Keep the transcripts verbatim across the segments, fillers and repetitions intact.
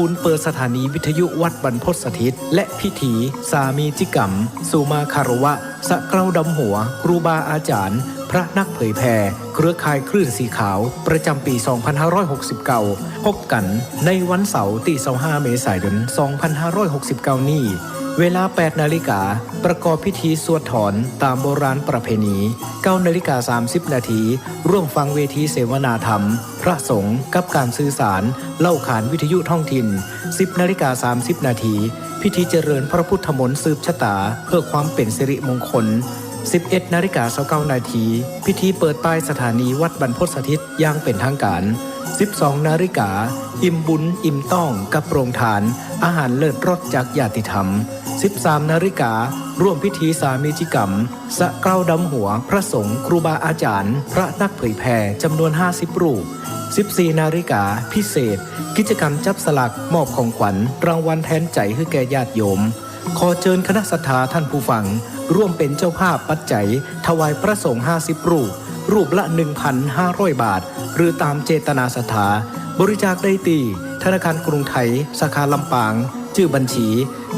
ปูนเปิดสถานีวิทยุวัดบรรพตสถิต และพิธีสามีจิกรรม สุมาคารวะ สะเกล้าดำหัว ครูบาอาจ๋ารย์ พระนักเผยแผ่ เครือข่ายคลื่นสีขาว ประจ๋ำปี๋ สองพันห้าร้อยหกสิบเก้า พบกั๋นในวันเสาร์ตี้ ซาวห้า เมษายน สองพันห้าร้อยหกสิบเก้า นี้ เวลา แปดนาฬิกา ประกอบพิธีสวดถอนต๋ามโบราณประเพณี เก้านาฬิกา สามสิบนาที ร่วมฟังเวทีเสวนาธรรม พระสงฆ์กับก๋านสื่อสาร เล่าขานวิทยุท้องถิ่น สิบนาฬิกา สามสิบนาที พิธีเจริญพระพุทธมนต์สืบชะต๋า เพื่อความเป๋นสิริมงคล สิบเอ็ดนาฬิกา ซาวเก้านาที พิธีเปิดตายสถานีวัดบรรพตสถิตอย่างเป๋นทางก๋าน สิบสองนาฬิกา อิ่มบุญอิ่มต้องกับโรงทาน อาหารเลิศรสจากญาติธรรม สิบสามนาฬิกา ร่วมพิธีสามีจิกรรม สะเกล้าดำหัว พระสงฆ์ ครูบาอาจ๋ารย์ พระนักเผยแผ่จ๋ำนวน ห้าสิบรูป สิบสี่นาฬิกา พิเศษ กิจกรรมจับสลากมอบของขวัญรางวัลแทนใจ๋หื้อแก่ญาติโยม ขอเจิญคณะศรัทธาท่านผู้ฟัง ร่วมเป๋นเจ้าภาพปัจจัย ถวายพระสงฆ์ ห้าสิบรูป รูปละ หนึ่งพันห้าร้อยบาท หรือต๋ามเจตนาศรัทธา บริจาคได้ตี้ธนาคารกรุงไทย สาขาลำปาง จื้อบัญชี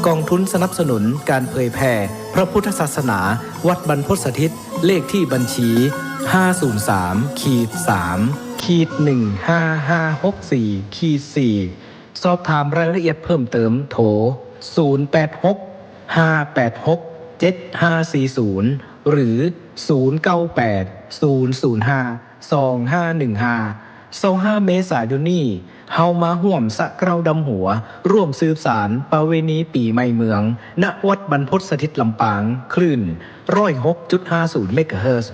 ก๋องทุนสนับสนุนก๋านเผยแผ่พระพุทธศาสนา วัดบรรพตสถิต เลขตี้บัญชี ห้าศูนย์สาม ขีด สาม ขีด หนึ่งห้าห้าหกสี่ ขีด สี่ สอบถามรายละเอียดเพิ่มเติมโทร ศูนย์แปดหก ห้าแปดหก เจ็ดห้าสี่ศูนย์ หรือ ศูนย์เก้าแปด ศูนย์ศูนย์ห้า สองห้าหนึ่งห้า ซาวห้า เมษายนนี้ เฮามาฮ่วมสะเกล้าดำหัว ร่วมสืบสานประเวณีปี๋ใหม่เมือง ณ วัดบรรพตสถิตลำปาง คลื่น ร้อยหกจุดห้าศูนย์ เมกะเฮิรตซ์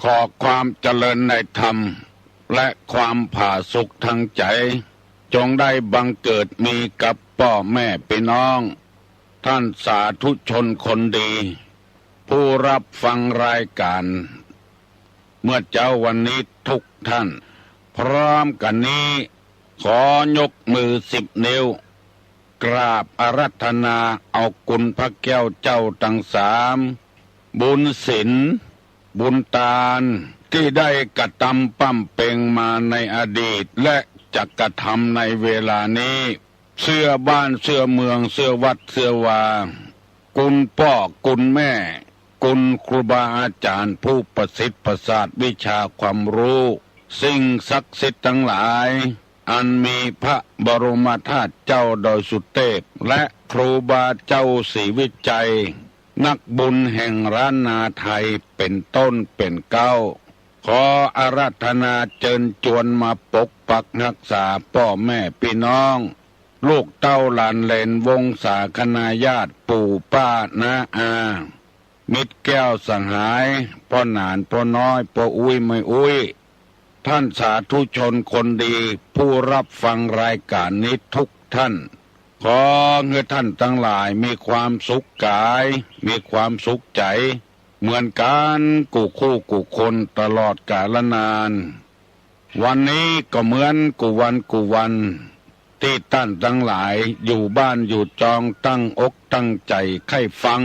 ขอความเจริญในธรรม และความผาสุกทางใจ๋ จงได้บังเกิดมีกับป้อแม่ปี้น้อง ท่านสาธุชนคนดี ผู้ฮับฟังรายก๋าน เมื่อเจ๊าวันนี้ทุกท่าน พร้อมกั๋นนี้ ขอยกมือสิบนิ้ว กราบอาราธนาเอาคุณพระแก้วเจ้าตังสาม บุญศีล บุญตาน ตี้ได้กระตำปำเป็งมาในอดีต และจะกระตำในเวลานี้ เสื้อบ้าน เสื้อเมือง เสื้อวัด เสื้อวา คุณป้อ คุณแม่ คุณครูบาอาจ๋ารย์ ผู้ประสิทธิ์ประสาทวิชาความฮู้ สิ่งศักดิ์สิทธิ์ตังหลาย อันมีพระบรมธาตุเจ้าดอยสุเตพ และครูบาเจ้าศรีวิชัย นักบุญแห่งล้านนาไทย เป๋นต้นเป๋นเก๊า ขออาราธนาเจิญจวนมาปกปักฮักษาป้อแม่ปี้น้อง ลูกเต้าหลานเหลนวงศาคณาญาติ ปู่ป้าน้าอา มิตรแก้วสหาย ป้อหนานป้อน้อย ป้ออุ๊ยแม่อุ๊ย ท่านสาธุชนคนดี ผู้ฮับฟังรายก๋านนี้ทุกท่าน ขอหื้อท่านตังหลายมีความสุขก๋าย มีความสุขใจ๋ เหมือนกั๋นกู้คู่กู้คนตลอดกาลนาน วันนี้ก็เหมือนกู้วันกู้วัน ตี้ต้านตังหลายอยู่บ้านอยู่จองตั้งอกตั้งใจ๋ใค่ฟัง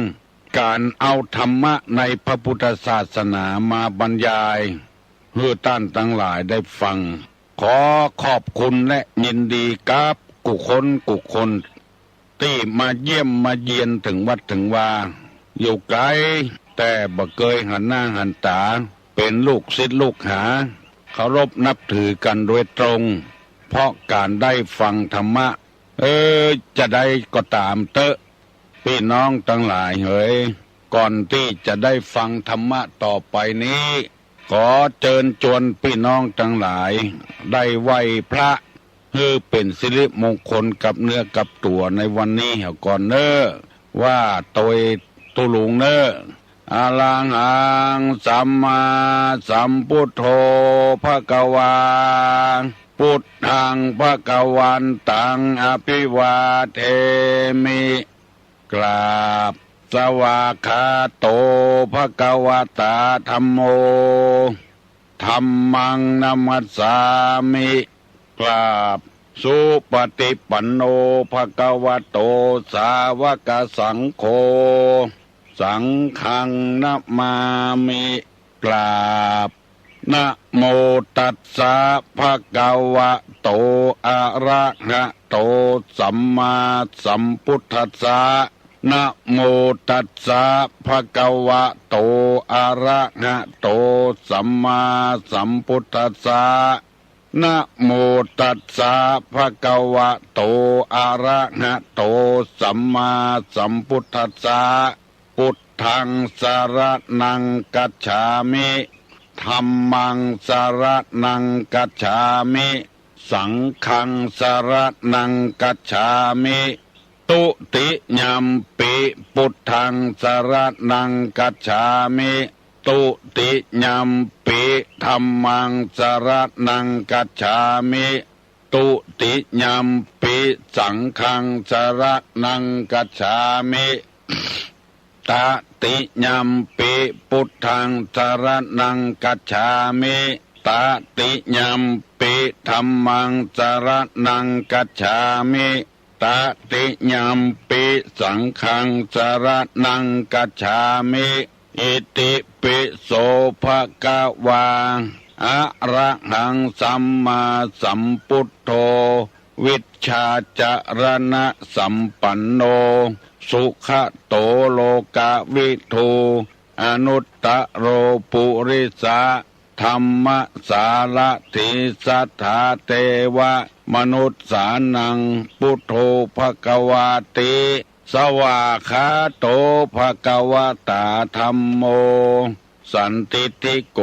ก๋านเอาธรรมะในพระพุทธศาสนามาบรรยาย หื้อต้านตังหลายได้ฟัง ขอขอบคุณและยินดีกับกู้คนกู้คน ตี้มาเยี่ยมมาเยียนเถิงวัดเถิงวา อยู่ไก๋แต่บ่เกยหันหน้าหันต๋า เป๋นลูกศิษย์ลูกหา เคารพนับถือกั๋นโดยตรง เพราะก๋านได้ฟังธรรมะ เออ จะใดก็ต๋ามเต๊อะ ปี้น้องตังหลายเหย ก่อนตี้จะได้ฟังธรรมะต่อไปนี้ ขอเจิญจวนปี้น้องตังหลาย ได้ไหว้พระ หื้อเป๋นสิริมงคลกับเนื้อกับตั๋วในวันนี้เหียก่อนเน่อ ว่าโตยตุ๊ลุงเน่อ อะระหัง สัมมาสัมพุทโธ ภะคะวา พุทธัง ภะคะวันตัง อะภิวาเทมิ กราบ สวากขาโต ภะคะวะตา ธัมโม ธัมมัง นะมัสสามิ กราบ สุปฏิปันโน ภะคะวะโต สาวกสังโฆ สังฆัง นะมามิ กราบ นะโมตัสสะ ภะคะวะโต อะระหะโต สัมมาสัมพุทธัสสะ นะโมตัสสะ ภะคะวะโต อะระหะโต สัมมาสัมพุทธัสสะ นะโมตัสสะ ภะคะวะโต อะระหะโต สัมมาสัมพุทธัสสะ พุทธัง สะระณัง คัจฉามิ ธัมมัง สะระณัง คัจฉามิ สังฆัง สะระณัง คัจฉามิ ทุติยัมปิ พุทธัง สะระณัง คัจฉามิ ทุติยัมปิ ธัมมัง สะระณัง คัจฉามิ ทุติยัมปิ สังฆัง สะระณัง คัจฉามิ ตติยัมปิ พุทธัง สะระณัง คัจฉามิ ตติยัมปิ ธัมมัง สะระณัง คัจฉามิ ตติยัมปิ สังฆัง สะระณัง คัจฉามิ อิติปิโส ภะคะวา อะระหัง สัมมาสัมพุทโธ วิชชาจะระณะสัมปันโน สุขะโต โลกะวิทู อนุตตะโร ปุริสะ ธัมมะสารถี สัทธา เตวะ มนุสสานัง พุทโธ ภะคะวาติ สวากขาโต ภะคะวะตา ธัมโม สันทิฏฐิโก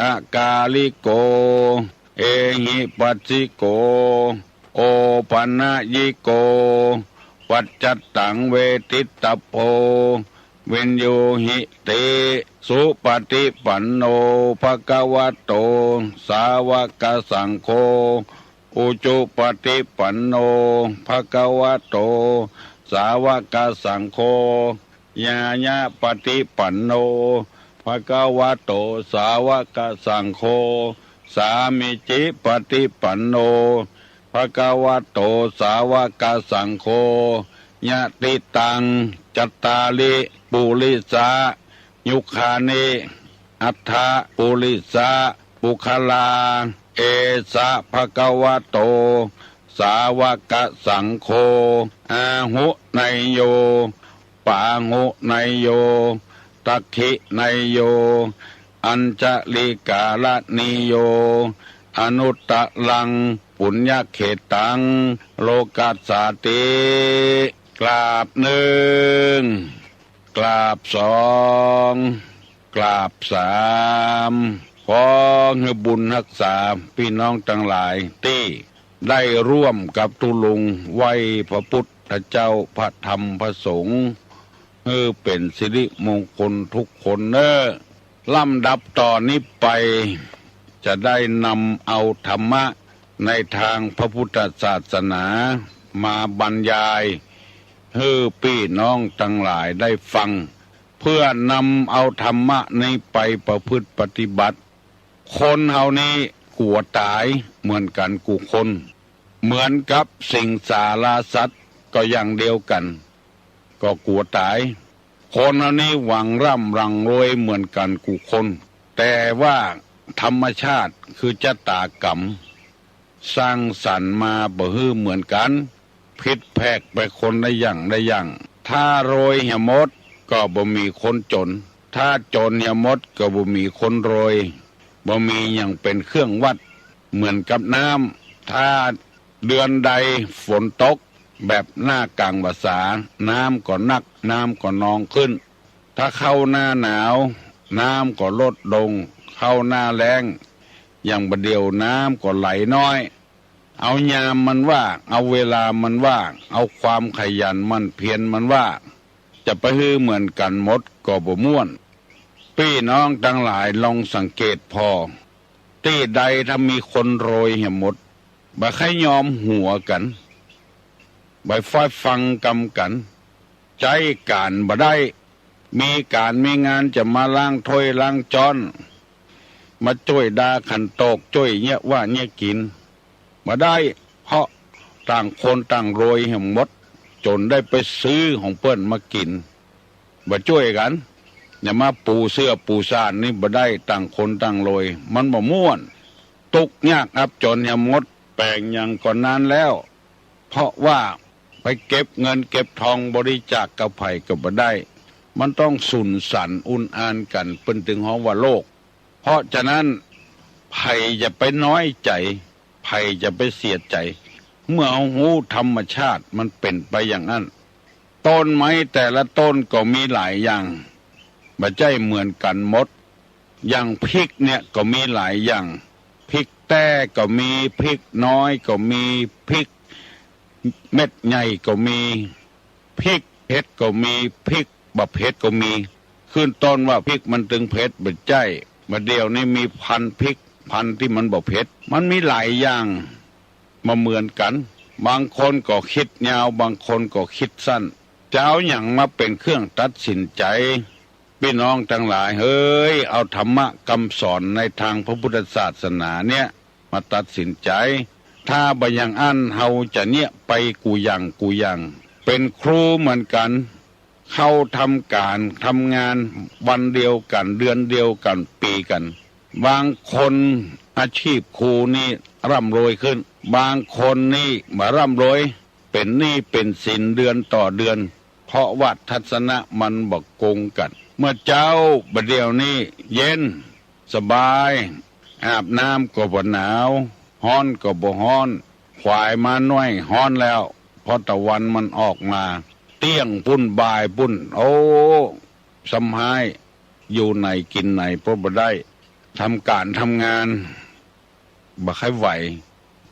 อะกาลิโก เอหิปัสสิโก โอปะนะยิโก ปัจจัตตัง เวทิตตะโพ วินยูหิติ สุปฏิปันโน ภะคะวะโต สาวกสังโฆ อุจุปฏิปันโน ภะคะวะโต สาวกสังโฆ ญาณปฏิปันโน ภะคะวะโต สาวกสังโฆ สามีจิปฏิปันโน ภะคะวะโต สาวกสังโฆ ยะติตัง จัตตาริ ปุริสะ ยุคคานิ อัฏฐะ ปุริสะ ปุคคลา เอสะ ภะคะวะโต สาวกสังโฆ อาหุเนยโย ปาหุเนยโย ทักขิเนยโย อัญชลิกาละนีโย อนุตตะรัง ปุญญเขตตัง โลกัสสาติ กราบนึ่ง กราบสอง กราบสาม ขอหื้อบุญฮักษาปี้น้องตังหลายตี้ได้ร่วมกับตุ๊ลุงไหว้พระพุทธเจ้า พระธรรม พระสงฆ์ หื้อเป๋นสิริมงคลทุกคนเน่อ ลำดับต่อนี้ไป จะได้นำเอาธรรมะในทางพระพุทธศาสนามาบรรยาย หื้อปี้น้องตังหลายได้ฟัง เพื่อนำเอาธรรมะนี้ไปประพฤติปฏิบัติ คนเฮานี้กั๋วต๋ายเหมือนกั๋นกู้คน เหมือนกับสิงสาราสัตว์ก็อย่างเดียวกั๋น ก็กั๋วต๋าย คนเฮานี้หวังร่ำหวังรวยเหมือนกั๋นกู้คน แต่ว่าธรรมชาติคือชะตากรรม สร้างสรรค์มาบ่หื้อเหมือนกั๋น ผิดแผกไปคนละอย่างละอย่าง ถ้ารวยเหียหมดก็บ่มีคนจ๋น ถ้าจ๋นเหียหมดก็บ่มีคนรวย บ่มีหยังเป๋นเครื่องวัด เหมือนกับน้ำ ถ้าเดือนใดฝนตกแบบหน้ากลางพรรษา น้ำก็นัก น้ำก็นองขึ้น ถ้าเข้าหน้าหนาว น้ำก็ลดลง เข้าหน้าแล้ง อย่างบ่าเดี่ยวน้ำก็ไหลน้อย เอายามมันว่า เอาเวลามันว่า เอาความขยันหมั่นเพียรมันว่า จะไปหื้อเหมือนกั๋นหมดก็บ่ม่วน ปี้น้องตังหลายลองสังเกตผ่อ ตี้ใดถ้ามีคนรวยเหียหมด บ่ใค่ยอมหัวกั๋น บ่ใค่ฟังกำกั๋น ใจ๊ก๋านบ่ได้ มีก๋านมีงานจะมาล้างถ้วยล้างจ๊อน มาจ้วยดาขันโตก จ้วยเยียะว่าเยียะกิ๋น บ่ได้ เพราะต่างคนต่างรวยเหียหมด จ๋นได้ไปซื้อของเปิ้นมากิ๋น บ่จ้วยกั๋น จะมาปูเสื้อปูซ่านนี่บ่ได้ ต่างคนต่างรวย มันบ่ม่วน ตุ๊กข์ยากอับจ๋นเหียหมด แป๋งหยังก็นานแล้ว เพราะว่าไปเก็บเงินเก็บทองบริจาคกับใผก็บ่ได้ มันต้องสุนสันต์อุนอานกั๋น เปิ้นจึงฮ้องว่าโลก เพราะฉะนั้น ใผจะไปน้อยใจ๋ ใผจะไปเสียใจ๋ เมื่อเฮาฮู้ธรรมชาติมันเป๋นไปอย่างอั้น ต้นไม้แต่ละต้นก็มีหลายอย่าง บ่ใจ้เหมือนกั๋นหมด อย่างพริกเนี่ยก็มีหลายอย่าง พริกแต้ก็มี พริกน้อยก็มี พริกเม็ดใหญ่ก็มี พริกเผ็ดก็มี พริกบ่เผ็ดก็มี ขึ้นต้นว่าพริกมันตึงเผ็ด บ่ใจ้ บ่าเดี่ยวนี้มีพันธุ์พริก พันธุ์ตี้มันบ่เผ็ด มันมีหลายอย่าง บ่เหมือนกั๋น บางคนก็กึ๊ดยาว บางคนก็กึ๊ดสั้น จะเอาหยังมาเป๋นเครื่องตัดสินใจ๋ ปี้น้องตังหลายเหย เอาธรรมะกำสอนในตางพระพุทธศาสนาเนี่ย มาตัดสินใจ๋ ถ้าบ่อย่างอั้น เฮาจะเยียะไปกู้อย่างกู้อย่าง เป๋นครูเหมือนกั๋น เข้าทำก๋านทำงาน วันเดียวกั๋น เดือนเดียวกั๋น ปี๋กั๋น บางคนอาชีพครูนี่ร่ำรวยขึ้น บางคนนี่บ่ร่ำรวย เป๋นหนี้เป๋นสินเดือนต่อเดือน เพราะว่าทัศนะมันบ่กงกั๋น เมื่อเจ๊า บ่าเดี่ยวนี้เย็น สบาย อาบน้ำก็บ่หนาว ฮ้อนก็บ่ฮ้อน ขวายม้าน้อยฮ้อนแล้ว เพราะตะวันมันออกมา เตี้ยงปู้นบ่ายปู้น โอ้ ซ้ำฮ้าย อยู่ไหนกิ๋นไหนก็บ่ได้ ทำก๋านทำงาน บ่ใค่ไหว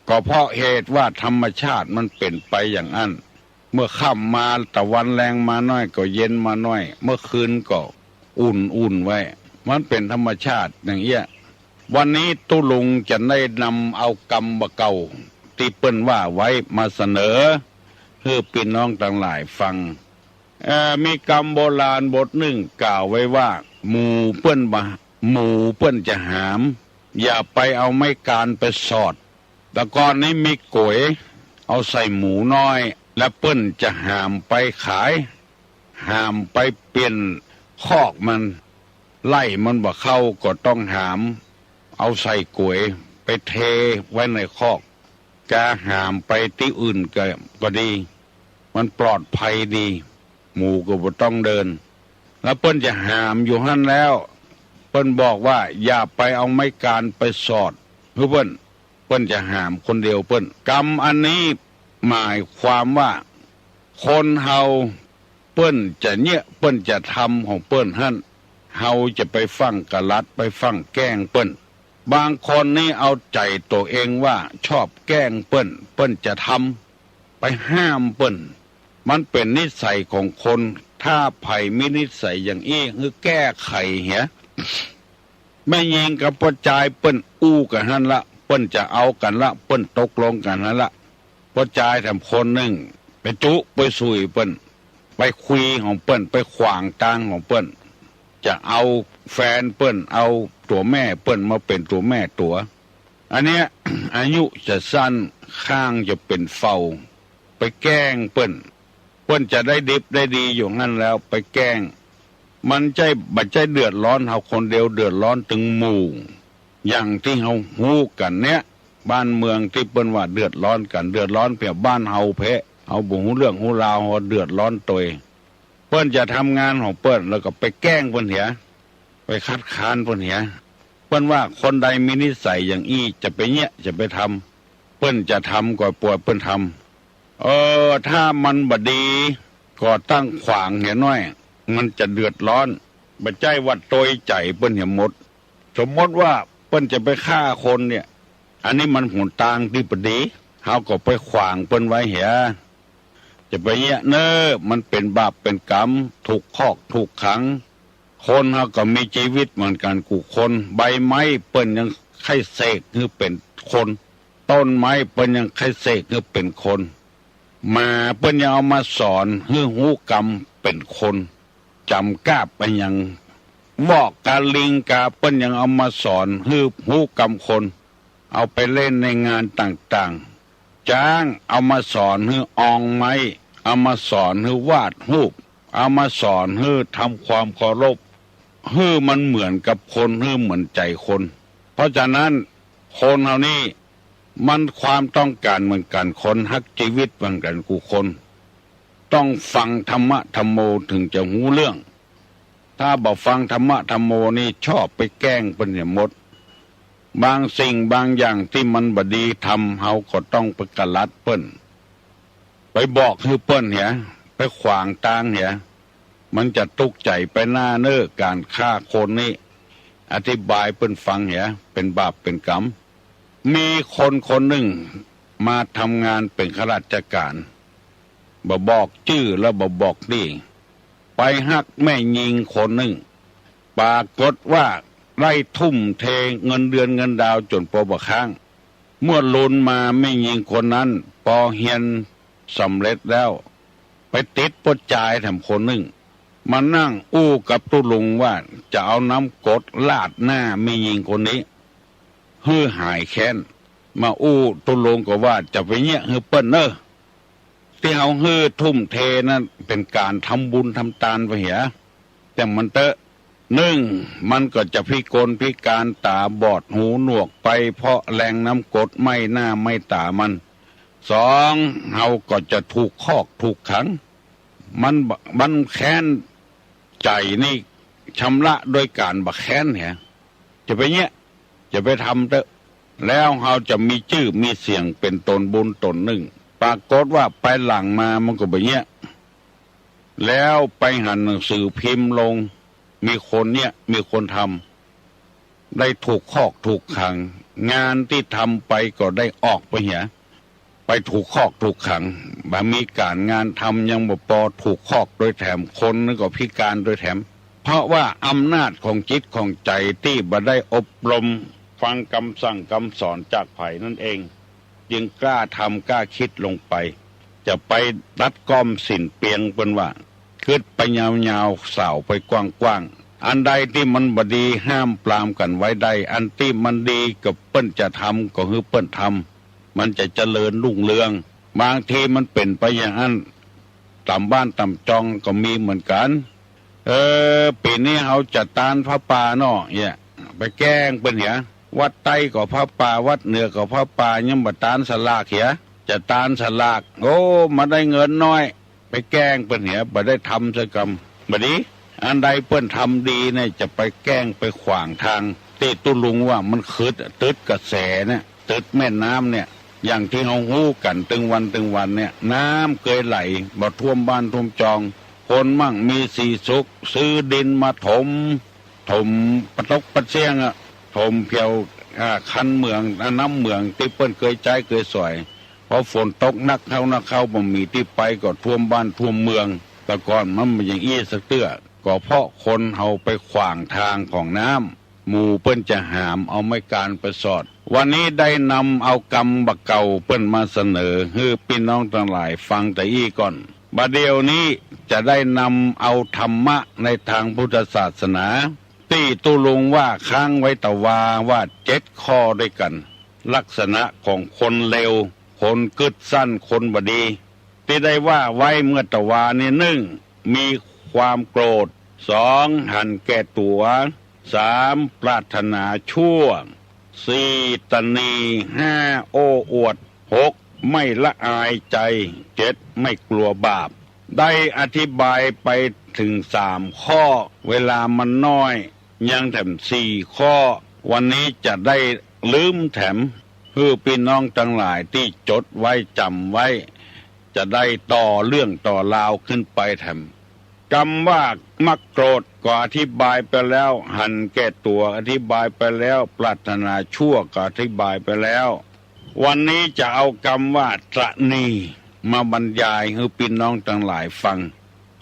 ก็เพราะเหตุว่าธรรมชาติมันเป๋นไปอย่างอั้น เมื่อค่ำมาตะวันแลงมาน้อยก็เย็นมาน้อย เมื่อคืนก็อุ่นๆ ไว้ มันเป๋นธรรมชาติอย่างเอี้ย วันนี้ตุ๊ลุงจะได้นำเอากำบ่าเก่าตี้เปิ้นว่าไว้มาเสนอ หื้อปี้น้องตังหลายฟัง เอ่อ มีกำโบราณบทนึ่งกล่าวไว้ว่า หมูเปิ้นบ่า หมูเปิ้นจะหาม อย่าไปเอาไม้กานไปสอด แต่ก่อนนี้มีก๋วย เอาใส่หมูน้อย แล้วเปิ้นจะหามไปขาย หามไปเปลี่ยนคอกมัน ไล่มันบ่เข้าก็ต้องหาม เอาใส่ก๋วย ไปเทไว้ในคอก จะหามไปตี้อื่นก็ ก็ดี มันปลอดภัยดี หมูก็บ่ต้องเดิน แล้วเปิ้นจะหามอยู่หั้นแล้ว เปิ้นบอกว่าอย่าไปเอาไม้กานไปสอดหื้อเปิ้น เปิ้นจะหามคนเดียวเปิ้น กำอันนี้หมายความว่า คนเฮาเปิ้นจะเยียะ เปิ้นจะทำของเปิ้นหั้น เฮาจะไปฟั่งกะลัด ไปฟั่งแก้งเปิ้น บางคนนี่เอาใจ๋ตั๋วเองว่าชอบแก้งเปิ้น เปิ้นจะทำ ไปห้ามเปิ้น มันเป๋นนิสัยของคน ถ้าใผมีนิสัยอย่างอี้ หื้อแก้ไขเหีย แม่ญิงกับป้อจายเปิ้นอู้กั๋นหั้นละ เปิ้นจะเอากั๋นละ เปิ้นตกลงกั๋นหั้นละ ป้อจายแถมคนนึ่ง ไปจุไปสุยเปิ้น ไปคุยของเปิ้น ไปขวางตางของเปิ้น จะเอาแฟนเปิ้น เอาตั๋วแม่เปิ้นมาเป๋นตั๋วแม่ตั๋ว อันเนี้ย อายุจะสั้น ข้างจะเป๋นเฝ้า ไปแก้งเปิ้น เปิ้นจะได้ดิบได้ดีอยู่หั้นแล้ว ไปแก้ง มันใจ้ บ่ใจ้เดือดร้อนเฮาคนเดียว เดือดร้อนเถิงหมู่ อย่างตี้เฮาฮู้กั๋นเนี้ย บ้านเมืองตี้เปิ้นว่าเดือดร้อนกั๋น เดือดร้อนเปียบบ้านเฮาแพ้ เฮาบ่ฮู้เรื่องฮู้ราว เฮาเดือดร้อนตวย เปิ้นจะทำงานของเปิ้น แล้วก็ไปแก้งเปิ้นเหีย ไปคัดค้านเปิ้นเหีย เปิ้นว่าคนใดมีนิสัยอย่างอี้ จะไปเยียะ จะไปทำ เปิ้นจะทำก็ปล่อยเปิ้นทำ เออ ถ้ามันบ่ดี ก็ตั้งขวางเหียน้อย มันจะเดือดร้อน บ่ใจ้ว่าตวยใจ๋เปิ้นเหียหมด สมมติว่าเปิ้นจะไปฆ่าคนเนี่ย อันนี้มันหนตางตี้บ่ดี เฮาก็ไปขวางเปิ้นไว้เหีย จะไปเยียะเน่อ มันเป๋นบาปเป๋นก๋รรม ถูกคอกถูกขัง คนเฮาก็มีจีวิตเหมือนกั๋นกู้คน ใบไม้เปิ้นยังใค่เสกหื้อเป๋นคน ต้นไม้เปิ้นยังใค่เสกหื้อเป๋นคน หมาเปิ้นยังเอามาสอนหื้อฮู้กำเป๋นคน จ๋ำกาบอะหยัง วอกกาลิงกาเปิ้นยังเอามาสอนหื้อฮู้กำคน เอาไปเล่นในงานต่างๆ จ๊างเอามาสอนหื้ออองไม้ เอามาสอนหื้อวาดฮูป เอามาสอนหื้อทำความเคารพ หื้อมันเหมือนกับคน หื้อเหมือนใจ๋คน เพราะฉะนั้นคนเฮานี่มันความต้องก๋านเหมือนกั๋น คนฮักจีวิตเหมือนกั๋นกู้คน ต้องฟังธรรมะธัมโมถึงจะฮู้เรื่อง ถ้าบ่ฟังธรรมะธัมโมนี่ชอบไปแก้งเปิ้นเหียหมด บางสิ่งบางอย่างตี้มันบ่ดีทำ เฮาก็ต้องไปกะลัดเปิ้น ไปบอกหื้อเปิ้นเหีย ไปขวางตางเหีย มันจะตุ๊กใจ๋ไปหน้าเน่อ ก๋านฆ่าคนนี่ อธิบายเปิ้นฟังเหีย เป๋นบาปเป๋นก๋รรม มีคนคนนึ่งมาทำงานเป๋นข้าราชก๋าน บ่บอกจื้อแล้วบ่บอกตี้ ไปฮักแม่ญิงคนนึ่ง ปรากฏว่าได้ทุ่มเทเงินเดือนเงินดาวจ๋นปอบ่าค้าง เมื่อลุนมาแม่ญิงคนนั้นปอเฮียนสำเร็จแล้ว ไปติดป้อจายแถมคนนึ่ง มานั่งอู้กับตุ๊ลุงว่าจะเอาน้ำกรดราดหน้าแม่ญิงคนนี้ หื้อหายแค้น มาอู้ตุ๊ลุงก็ว่าจะไปเยียะหื้อเปิ้นเน่อ ตี้เฮาหื้อทุ่มเทนั้นเป๋นก๋านทำบุญทำตานไปเหีย แต่มันเต๊อะ นึ่ง มันก็จะพิกลพิก๋านต๋าบอดหูหนวกไปเพราะแรงน้ำกรดไหม้หน้าไหม้ต๋ามัน สอง เฮาก็จะถูกคอกถูกขัง มันบ่ มันแค้นใจ๋นี่ ชำระโดยก๋านบ่แค้นเหีย จะไปเยียะ จะไปทำเต๊อะ แล้วเฮาจะมีจื้อมีเสียงเป๋นต๋นบุญต๋นนึ่ง ปรากฏว่าไปหลังมามันก็บ่เยียะ แล้วไปหันหนังสือพิมพ์ลง มีคนเยียะ มีคนทำ ได้ถูกคอกถูกขัง งานตี้ทำไปก็ได้ออกไปเหีย ไปถูกคอกถูกขัง บ่มีก๋านงานทำยังบ่ปอถูกคอกโดยแถม คนนี่ก็พิก๋านโดยแถม เพราะว่าอำนาจของจิตของใจ๋ตี้บ่ได้อบรมฟังกำสั่งกำสอนจากใผนั่นเอง จึงกล้าทำกล้ากึ๊ดลงไป จะไปตัดก้อมสิ้นเปลืองเปิ้นว่า กึ๊ดไปยาวๆ สาวไปกว้างๆ อันใดตี้มันบ่ดีห้ามปรามกั๋นไว้ได้ อันตี้มันดีก็เปิ้นจะทำก็หื้อเปิ้นทำ มันจะเจริญรุ่งเรือง บางทีมันเป๋นไปอย่างอั้น ต๋ามบ้านต๋ามจองก็มีเหมือนกั๋น เออ ปี๋นี้เฮาจะตานผ้าป่าเนาะ เหีย ไปแก้งเปิ้นเหีย วัดใต้ก็ผ้าป่า วัดเหนือก็ผ้าป่า ยังบ่ตานสลากเหีย จะตานสลาก โอ้ มาได้เงินน้อย ไปแก้งเปิ้นเหีย บ่ได้ทำสักกำ บ่ดี อันใดเปิ้นทำดีเนี่ย จะไปแก้งไปขวางตาง ตี้ตุ๊ลุงว่ามันขึดอะ ตึดกระแสเนี่ย ตึดแม่น้ำเนี่ย อย่างตี้เฮาฮู้กั๋นตึงวันตึงวันเนี่ย น้ำเกยไหล บ่ท่วมบ้านท่วมจอง คนมั่งมีสีสุข ซื้อดินมาถม ถมปะตกปะเสี้ยงอะ ถมเผียว อ่า คันเหมือง อ่า น้ำเหมืองตี้เปิ้นเกยใจ๊เกยสอย พอฝนตกหนักเข้าหนักเข้า บ่มีตี้ไปก็ท่วมบ้านท่วมเมือง แต่ก่อนมันบ่อย่างอี้สักเตื้อ ก็เพราะคนเฮาไปขวางตางของน้ำ หมู่เปิ้นจะหามเอาไม้กานไปสอด วันนี้ได้นำเอากำบ่าเก่าเปิ้นมาเสนอหื้อปี้น้องตังหลายฟังแต่อี้ก่อน บ่าเดี่ยวนี้จะได้นำเอาธรรมะในตางพุทธศาสนา ตี้ตุ๊ลุงว่าค้างไว้ตะวาว่าเจ็ดข้อด้วยกั๋น ลักษณะของคนเลว คนกึ๊ดสั้น คนบ่ดี ตี้ได้ว่าไว้เมื่อตะวานี้ นึ่ง มีความโกรธ สอง หันแก่ตั๋ว สาม ปรารถนาชั่ว สี่ ตะหนี ห้า โอ้อวด หก ไม่ละอายใจ๋ เจ็ด ไม่กลัวบาป ได้อธิบายไปเถิงสามข้อ เวลามันน้อย ยังแถมสี่ข้อ วันนี้จะได้ลืมแถม หื้อปี้น้องตังหลายตี้จดไว้จ๋ำไว้ จะได้ต่อเรื่องต่อราวขึ้นไปแถม กำว่ามักโกรธก็อธิบายไปแล้ว หันแก่ตั๋วอธิบายไปแล้ว ปรารถนาชั่วก็อธิบายไปแล้ว วันนี้จะเอากำว่าตระหนี่มาบรรยายหื้อปี้น้องตังหลายฟัง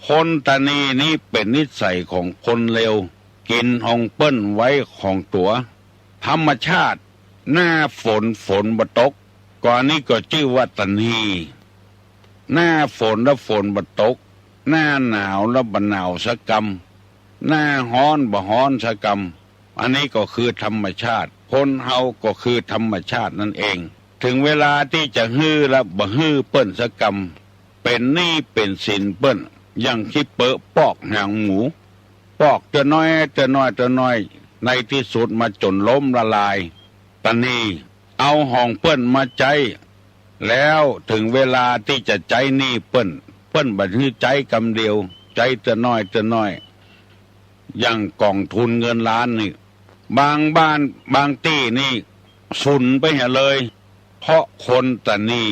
คนตระหนี่นี้เป๋นนิสัยของคนเลว กิ๋นของเปิ้นไว้ของตั๋ว ธรรมชาติ หน้าฝนฝนบ่ตก ก็อันนี้ก็จื้อว่าตระหนี่ หน้าฝนละฝนบ่ตก หน้าหนาวละบ่หนาวสักกำ หน้าฮ้อนบ่ฮ้อนสักกำ อันนี้ก็คือธรรมชาติ คนเฮาก็คือธรรมชาตินั้นเอง ถึงเวลาตี้จะหื้อละบ่หื้อเปิ้นสักกำ เป๋นหนี้เป๋นสินเปิ้น อย่างขี้เปอะปอกหางหมู ปอกเตื้อน้อยเตื้อน้อยเตื้อน้อย ในตี้สุดมาจ๋นล้มละลาย ตระหนี่ เอาของเปิ้นมาใจ๊ แล้วถึงเวลาตี้จะใจ๊หนี้เปิ้น เปิ้นบ่หื้อใจ๊กำเดียว ใจ๊เตื้อน้อยเตื้อน้อย อย่างก๋องทุนเงินล้านนี่ บางบ้านบางตี้นี่สูญไปเหียเลย เพราะคนตระหนี่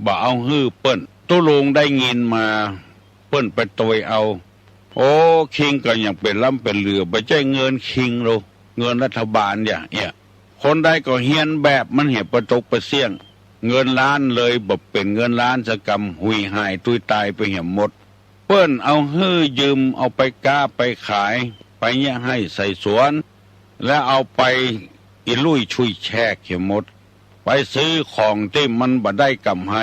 บ่เอาหื้อเปิ้น ตุ๊ลุงได้ยินมา เปิ้นไปตวยเอา โอ้ คิงก็ยังเป๋นล้ำเป๋นเหลือ บ่ใจ้เงินคิงโล เงินรัฐบาลอย่างเอี้ย คนใดก็เฮียนแบบมันเหีย ปะตกปะเสี้ยง เงินล้านเลยบ่เป๋นเงินล้านสักกำ หุยหายตุ้ยตายไปเหียหมด เปิ้นเอาหื้อยืม เอาไปก๊าไปขาย ไปเยียะไฮ่ใส่สวน แล้วเอาไปอิรุ่ยชุยแฉกเหียหมด ไปซื้อของตี้มันบ่ได้ก๋ำไร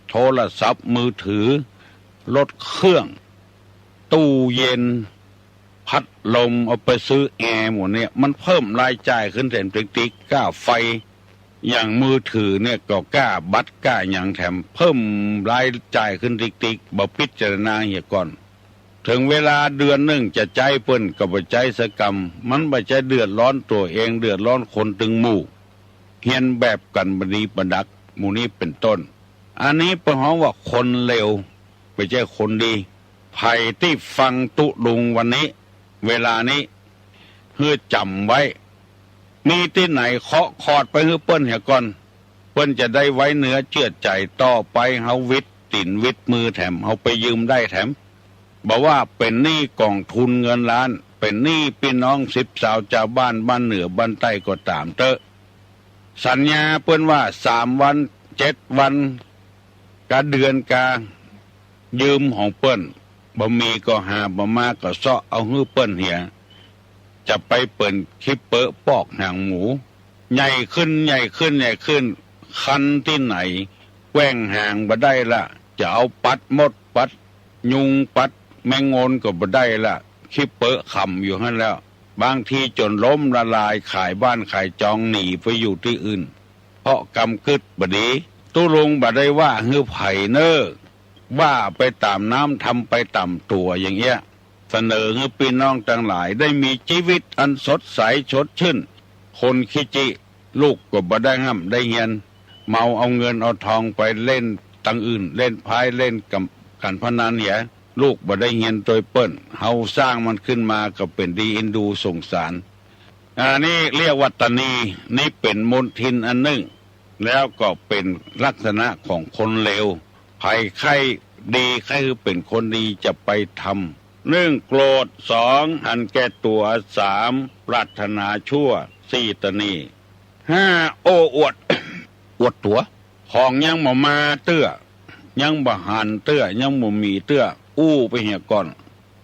โทรศัพท์มือถือ รถเครื่อง ตู้เย็น พัดลม เอาไปซื้อแอร์หมดเนี่ย มันเพิ่มรายจ่ายขึ้นแถมติ๊กๆ ก้าไฟ อย่างมือถือเนี่ยก็ก้าบัตรก้าหยังแถม เพิ่มรายจ่ายขึ้นติ๊กๆ บ่พิจารณาเหียก่อน ถึงเวลาเดือนนึ่งจะใจ๊เปิ้นก็บ่ใจ๊สักกำ มันบ่ใจ้เดือดร้อนตั๋วเอง เดือดร้อนคนตึงหมู่ เฮียนแบบกั๋นบ่ดีบ่ดัก หมู่นี้เป๋นต้น อันนี้เปิ้นฮ้องว่าคนเลว บ่ใจ้คนดี ใผตี้ฟังตุ๊ลุงวันนี้ เวลานี้ หื้อจ๋ำไว้ มีตี้ไหนเคาะคอดไปหื้อเปิ้นเหียก่อน เปิ้นจะได้ไว้เนื้อเจื้อใจ๋ ต่อไปเฮาวิดตี๋นวิดมือแถม เฮาไปยืมได้แถม บ่ว่าเป๋นหนี้ก๋องทุนเงินล้าน เป๋นหนี้ปี้น้องสิบสาวจาวบ้าน บ้านเหนือบ้านใต้ก็ต๋ามเต๊อะ สัญญาเปิ้นว่าสามวัน เจ็ดวัน กาเดือนกา ยืมของเปิ้น บ่มีก็หา บ่มาก็เซาะเอาหื้อเปิ้นเหีย จะไปเป๋นขี้เปอะปอกหางหมู ใหญ่ขึ้น ใหญ่ขึ้น ใหญ่ขึ้น คันตี้ไหน แกว่งหางบ่ได้ละ จะเอาปัดมด ปัดยุง ปัดแมงงนก็บ่ได้ละ ขี้เปอะขำอยู่หั้นแล้ว บางทีจ๋นล้มละลาย ขายบ้านขายจองหนีไปอยู่ตี้อื่น เพราะกำกึ๊ดบ่ดี ตุ๊ลุงบ่ได้ว่าหื้อใผเน่อ ว่าไปต๋ามน้ำ ทำไปต๋ามตั๋วอย่างเอี้ย เสนอหื้อปี้น้องตังหลายได้มีจีวิตอันสดใสสดชื่น คนขี้จี้ ลูกก็บ่ได้ฮ่ำได้เฮียน เมาเอาเงินเอาทองไปเล่นตังอื่น เล่นไพ่เล่นก๋ำ ก๋านพนันเหีย ลูกบ่ได้เฮียนตวยเปิ้น เฮาสร้างมันขึ้นมาก็เป๋นดีเอ็นดูสงสาร อันนี้เรียกว่าตระหนี่ นี่เป๋นมลทินอันนึ่ง แล้วก็เป๋นลักษณะของคนเลว ใผใค่ดี ใค่หื้อเป๋นคนดีจะไปทำ นึ่ง โกรธ สอง หันแก่ตั๋ว สาม ปรารถนาชั่ว สี่ ตระหนี่ ห้า โอ้อวด อวดตั๋ว ของยังบ่มาเตื้อ ยังบ่หันเตื้อ ยังบ่มีเตื้อ อู้ไปเหียก่อน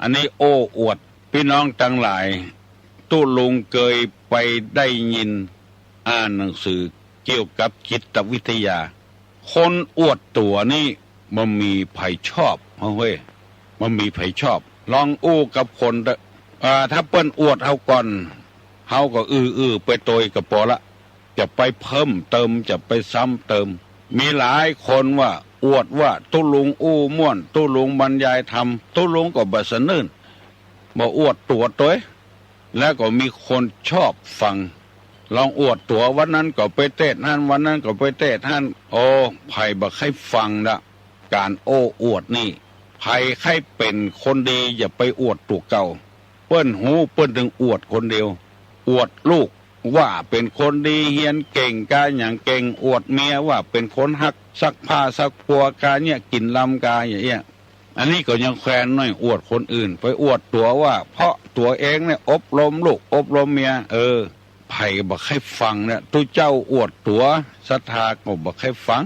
อันนี้โอ้อวด ปี้น้องตังหลาย ตุ๊ลุงเกยไปได้ยิน อ่านหนังสือเกี่ยวกับจิตวิทยา คนอวดตั๋วนี่บ่มีใผชอบ เฮ้ย บ่มีใผชอบ ลองอู้กับคนเต๊อะ อ่า ถ้าเปิ้นอวดเฮาก่อน เฮาก็อื้อๆ ไปตวยก็ปอละ จะไปเพิ่มเติม จะไปซ้ำเติม มีหลายคนว่าอวดว่าตุ๊ลุงอู้ม่วน ตุ๊ลุงบรรยายธรรม ตุ๊ลุงก็บ่สะอื้น บ่อวดตั๋วตวย แล้วก็มีคนชอบฟัง ลองอวดตั๋ว วันนั้นก็ไปเตศน์หั้น วันนั้นก็ไปเตศน์หั้น โอ้ ใผบ่ใค่ฟังละ ก๋านโอ้อวดนี่ ใผใค่เป๋นคนดีอย่าไปอวดตั๋วเก่า เปิ้นฮู้เปิ้นตึงอวดคนเดียว อวดลูกว่าเป๋นคนดี เฮียนเก่ง กาหยังเก่ง อวดเมียว่าเป๋นคนฮัก ซักผ้าซักปัว กาเยียะกิ๋นลำ กาอย่างเอี้ย อันนี้ก็ยังแควนหน้อย อวดคนอื่น ไปอวดตั๋วว่า เพราะตั๋วเองเนี่ยอบรมลูก อบรมเมีย เออ ใผบ่ใค่ฟังเนี่ย ตุ๊เจ้าอวดตั๋ว ศรัทธาก็บ่ใค่ฟัง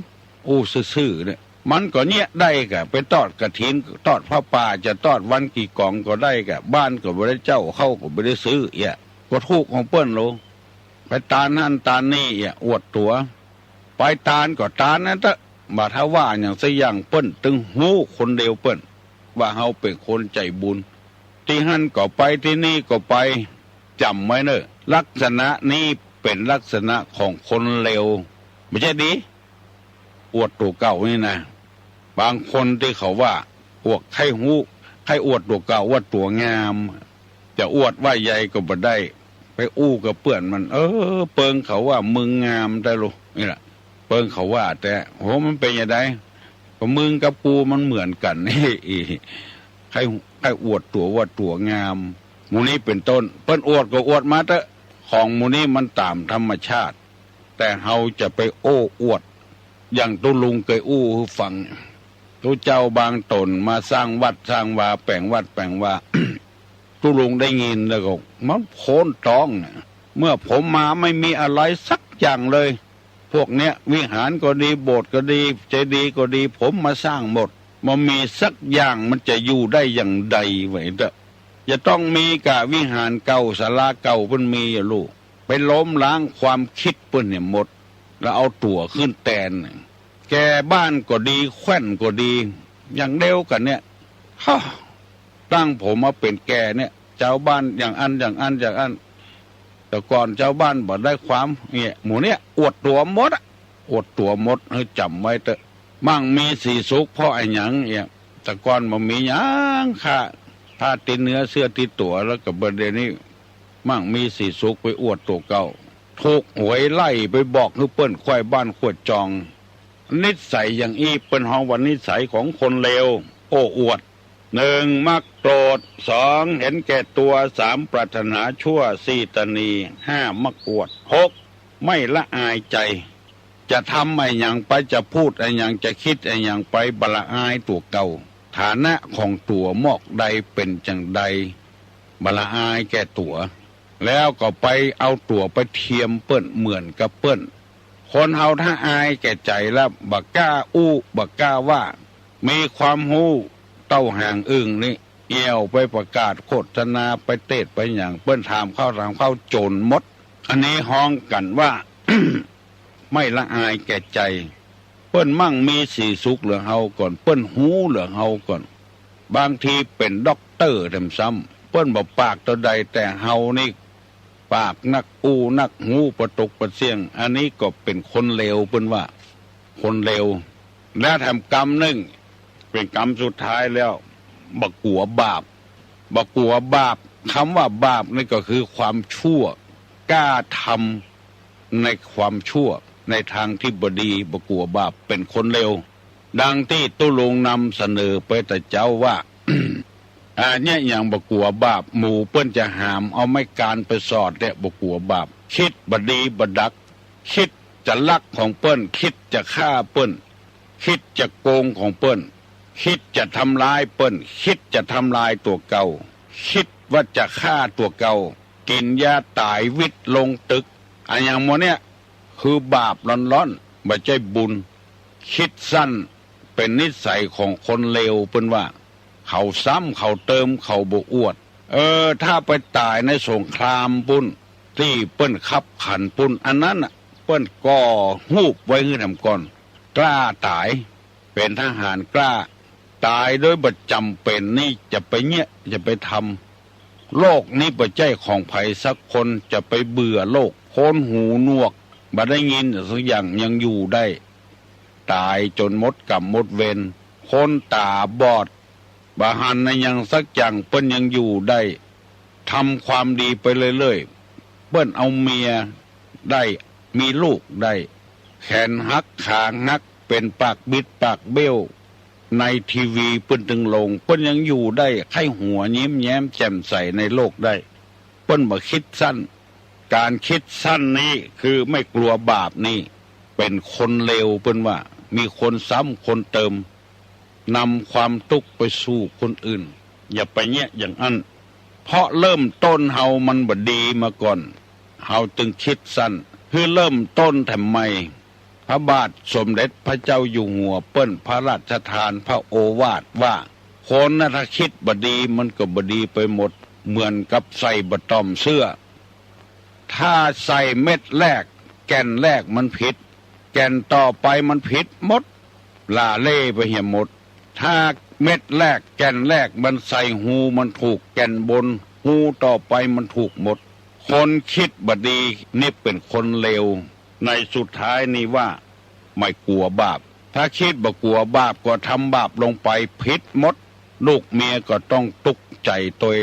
อู้ซื่อๆ เนี่ย มันก็เยียะได้ก่ะ ไปตอดกฐิน ตอดผ้าป่า จะตอดวันกี่ก๋องก็ได้ก่ะ บ้านก็บ่ได้เจ้า ข้าวก็บ่ได้ซื้อเอี้ย ก็ถูกของเปิ้นโล ไปตานหั้นตานนี่เอี้ย อวดตั๋ว ไปตานก็ตานนั้นเต๊อะ บ่ถ้าว่าหยังสักอย่าง เปิ้นตึงฮู้คนเดียวเปิ้น ว่าเฮาเป๋นคนใจ๋บุญ ตี้หั้นก็ไป ตี้นี่ก็ไป จ๋ำไว้เน่อ ลักษณะนี้เป๋นลักษณะของคนเลว บ่ใจ้ดี อวดตั๋วเก่านี่นะ บางคนตี้เขาว่า อวด ใค่ฮู้ ใค่อวดตั๋วเก่าว่าตั๋วงาม จะอวดว่าใหญ่ก็บ่ได้ ไปอู้กับเปื้อนมัน เออ เปิงเขาว่ามึงงามแต๊ลูก นี่แหละ เปิงเขาว่าแต๊ โห มันเป๋นจะใด ก็มึงกับกูมันเหมือนกั๋น ใค่ ใค่อวดตั๋วว่าตั๋วงาม หมู่นี้เป๋นต้น เปิ้นอวดก็อวดมาเต๊อะ ของหมู่นี้มันต๋ามธรรมชาติ แต่เฮาจะไปโอ้อวด อย่างตุ๊ลุงเกยอู้หื้อฟัง ตุ๊เจ้าบางต๋นมาสร้างวัดสร้างวา แป๋งวัดแป๋งวา ตุ๊ลุงได้ยินแล้วก็มันโพ้นต๊องเนี่ย เมื่อผมมาไม่มีอะไรสักอย่างเลย พวกเนี้ย วิหารก็ดี โบสถ์ก็ดี เจดีย์ก็ดี ผมมาสร้างหมด บ่มีสักอย่าง มันจะอยู่ได้อย่างใด ว่าเต๊อะ จะต้องมีก่ะ วิหารเก่า ศาลาเก่าเปิ้นมีอยู่ลูก ไปล้มล้างความกึ๊ดเปิ้นเนี่ยหมด แล้วเอาตั๋วขึ้นแตน แก่บ้านก็ดี แคว่นก็ดี อย่างเดียวกั๋นเนี่ย ฮ่า ตั้งผมมาเป๋นแก่เนี่ย จาวบ้านอย่างอั้น อย่างอั้น อย่างอั้น แต่ก่อนจาวบ้านบ่ได้ความ เนี่ย หมู่เนี่ย อวดตั๋วหมดอะ อวดตั๋วหมด หื้อจ๋ำไว้เต๊อะ มั่งมีสีสุขเพราะอะหยังเนี่ย แต่ก่อนบ่มีหยังค่ะ ผ้าติดเนื้อเสื้อติดตั๋ว แล้วก็บ่าเดี่ยวนี้ มั่งมีสีสุขไปอวดตั๋วเก่า ถูกหวยไล่ไปบอกหื้อเปิ้นคว่ายบ้านคว่ายจอง นิสัยอย่างอี้เปิ้นฮ้องว่านิสัยของคนเลว โอ้อวด หนึ่ง มักโกรธ สอง เห็นแก่ตัว สาม ปรารถนาชั่ว สี่ ตะหนี ห้า มักอวด หก ไม่ละอายใจ๋ จะทำอะหยังไป จะพูดอะหยัง จะกึ๊ดอะหยังไป บ่ละอายตั๋วเก่า ฐานะของตั๋วหมอกใดเป๋นจั่งใด บ่ละอายแก่ตั๋ว แล้วก็ไปเอาตั๋วไปเทียมเปิ้นเหมือนกับเปิ้น คนเฮาถ้าอายแก่ใจ๋แล้ว บ่กล้าอู้ บ่กล้าว่า มีความฮู้เต้าหางอึ่งนี่ เอี่ยวไปประกาศโฆษณา ไปเตสน์ไปหยัง เปิ้นถามเข้าถามเข้าจ๋นหมด อันนี้ฮ้องกั๋นว่า ไม่ละอายแก่ใจ๋ เปิ้นมั่งมีสีสุขเหลือเฮาก่อน เปิ้นฮู้เหลือเฮาก่อน บางทีเป๋นด็อกเตอร์แถมซ้ำ เปิ้นบ่ปากเต้าใด แต่เฮานี่ปากนักอู้นักฮู้ปะตกปะเสี้ยง อันนี้ก็เป๋นคนเลว เปิ้นว่าคนเลว และแถมกำนึ่ง เป๋นกำสุดท้ายแล้ว บ่กั๋วบาป บ่กั๋วบาป กำว่าบาปนี่ก็คือความชั่ว กล้าทำในความชั่ว ในตางตี้บ่ดี บ่กั๋วบาป เป๋นคนเลว ดังตี้ตุ๊ลุงนำเสนอไปแต่เจ๊าว่า อันเนี้ยอย่างบ่กั๋วบาป หมู่เปิ้นจะหามเอาไม้กานไปสอดเนี่ย บ่กั๋วบาป กึ๊ดบ่ดีบ่ดัก กึ๊ดจะลักของเปิ้น กึ๊ดจะฆ่าเปิ้น กึ๊ดจะโกงของเปิ้น กึ๊ดจะทำร้ายเปิ้น กึ๊ดจะทำลายตั๋วเก่า กึ๊ดว่าจะฆ่าตั๋วเก่า กิ๋นยาต๋ายวิดลงตึก อะหยังหมู่เนี้ย คือบาปล้วนๆ บ่ใจ้บุญ กึ๊ดสั้น เป๋นนิสัยของคนเลว เปิ้นว่า เขาซ้ำ เขาเติม เขาบ่อวด เออ ถ้าไปต๋ายในสงครามปุ้น ตี้เปิ้นคับขันปุ้น อันนั้นน่ะ เปิ้นก่อฮูปไว้หื้อแถมก่อน กล้าต๋าย เป๋นทหารกล้า ต๋ายโดยบ่จ๋ำเป๋นนี่ จะไปเยียะ จะไปทำ โลกนี้บ่ใจ้ของใผสักคน จะไปเบื่อโลก คนหูหนวก บ่ได้ยินสักอย่างยังอยู่ได้ ต๋ายจ๋นหมดก๋รรมหมดเวร คนต๋าบอด บ่หันอะหยังสักอย่าง เปิ้นยังอยู่ได้ ทำความดีไปเรื่อยๆ เปิ้นเอาเมียได้ มีลูกได้ แขนหัก ขาหัก เป๋นปากบิดปากเบี้ยว ในทีวีเปิ้นตึงลง เปิ้นยังอยู่ได้ ใค่หัวยิ้มแย้มแจ่มใสในโลกได้ เปิ้นบ่กึ๊ดสั้น ก๋านกึ๊ดสั้นนี้คือไม่กั๋วบาปนี่ เป๋นคนเลว เปิ้นว่า มีคนซ้ำคนเติม นำความตุ๊กข์ไปสู่คนอื่น อย่าไปเยียะอย่างอั้น เพราะเริ่มต้นเฮามันบ่ดีมาก่อน เฮาจึงกึ๊ดสั้น หื้อเริ่มต้นแถมใหม่ พระบาทสมเด็จพระเจ้าอยู่หัวเปิ้นพระราชทานพระโอวาทว่า คนน่ะถ้ากึ๊ดบ่ดีมันก็บ่ดีไปหมด เหมือนกับใส่บ่าต้อมเสื้อ ถ้าใส่เม็ดแรก แก่นแรกมันผิด แก่นต่อไปมันผิดหมด หล่าเล่ไปเหียหมด ถ้าเม็ดแรก แก่นแรกมันใส่ฮูมันถูก แก่นบน ฮูต่อไปมันถูกหมด คนกึ๊ดบ่ดีนี่เป๋นคนเลว ในสุดท้ายนี่ว่า ไม่กลัวบาป ถ้ากึ๊ดบ่กลัวบาปก็ทำบาปลงไปผิดหมด ลูกเมียก็ต้องตุ๊กใจ๋ตวย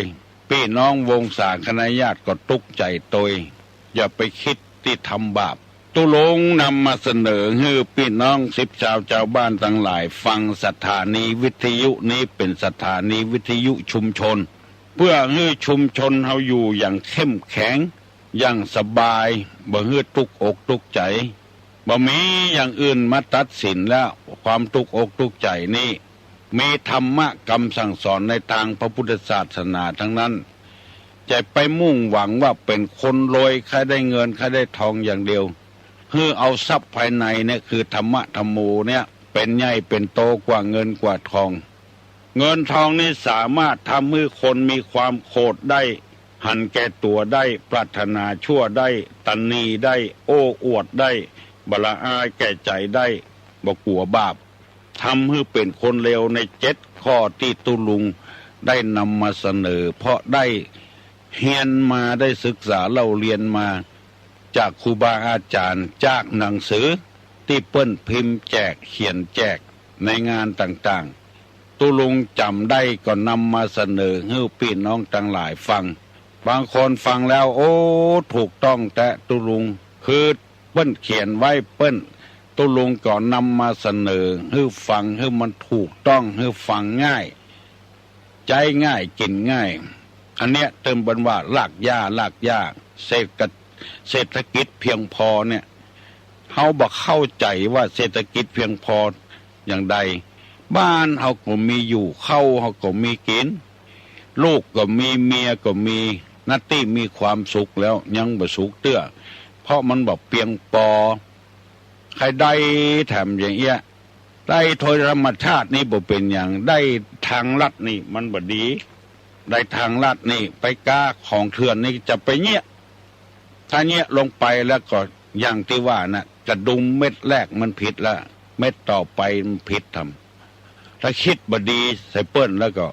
ปี้น้องวงศาคณะญาติก็ตุ๊กใจ๋ตวย อย่าไปกึ๊ดตี้ทำบาป ตุ๊ลุงนำมาเสนอหื้อปี้น้องสิบชาวจาวบ้านตังหลายฟัง สถานีวิทยุนี้เป๋นสถานีวิทยุชุมชน เปื้อหื้อชุมชนเฮาอยู่อย่างเข้มแข็ง อย่างสบาย บ่หื้อตุ๊กอกตุ๊กใจ๋ บ่มีอย่างอื่นมาตัดสินแล้ว ความตุ๊กอกตุ๊กใจ๋นี่ มีธรรมะกำสั่งสอนในตางพระพุทธศาสนาทั้งนั้น จะไปมุ่งหวังว่าเป๋นคนรวย ใค่ได้เงิน ใค่ได้ทองอย่างเดียว หื้อเอาทรัพย์ภายในเนี่ยคือธรรมะธัมโมเนี่ย เป๋นใหญ่เป๋นโตกว่าเงินกว่าทอง เงินทองนี่สามารถทำหื้อคนมีความโขดได้ หันแก่ตั๋วได้ ปรารถนาชั่วได้ ตะหนีได้ โอ้อวดได้ บ่ละอายแก่ใจ๋ได้ บ่กลัวบาป ทำหื้อเป๋นคนเลวในเจ็ดข้อตี้ตุ๊ลุงได้นำมาเสนอ เพราะได้เฮียนมา ได้ศึกษาเล่าเรียนมา จากครูบาอาจ๋ารย์ จากหนังสือตี้เปิ้นพิมพ์แจก เขียนแจกในงานต่างๆ ตุ๊ลุงจ๋ำได้ก็นำมาเสนอหื้อปี้น้องตังหลายฟัง บางคนฟังแล้ว โอ้ ถูกต้องแต๊ตุ๊ลุง คือเปิ้นเขียนไว้ เปิ้น ตุ๊ลุงก็นำมาเสนอหื้อฟัง หื้อมันถูกต้อง หื้อฟังง่าย ใจ๊ง่าย กิ๋นง่าย อันเนี้ยเปิ้นเปิ้นว่ารากหญ้า รากหญ้า เศรษฐก- เศรษฐกิจเพียงพอเนี่ย เฮาบ่เข้าใจ๋ว่าเศรษฐกิจเพียงพออย่างใด บ้านเฮาก็มีอยู่ ข้าวเฮาก็มีกิ๋น ลูกก็มี เมียก็มี นาตี้มีความสุขแล้ว ยังบ่สุขเตื้อ เพราะมันบ่เปียงปอ ใค่ได้แถมอย่างเอี้ย ได้โดยธรรมชาตินี่บ่เป๋นหยัง ได้ทางลัดนี่มันบ่ดี ได้ทางลัดนี่ไปก๊าของเถื่อนนี่จะไปเยียะ ถ้าเยียะลงไปแล้วก็อย่างตี้ว่าน่ะ กระดุมเม็ดแรกมันผิดละ เม็ดต่อไปมันผิดทำ ถ้ากึ๊ดบ่ดีใส่เปิ้นแล้วก็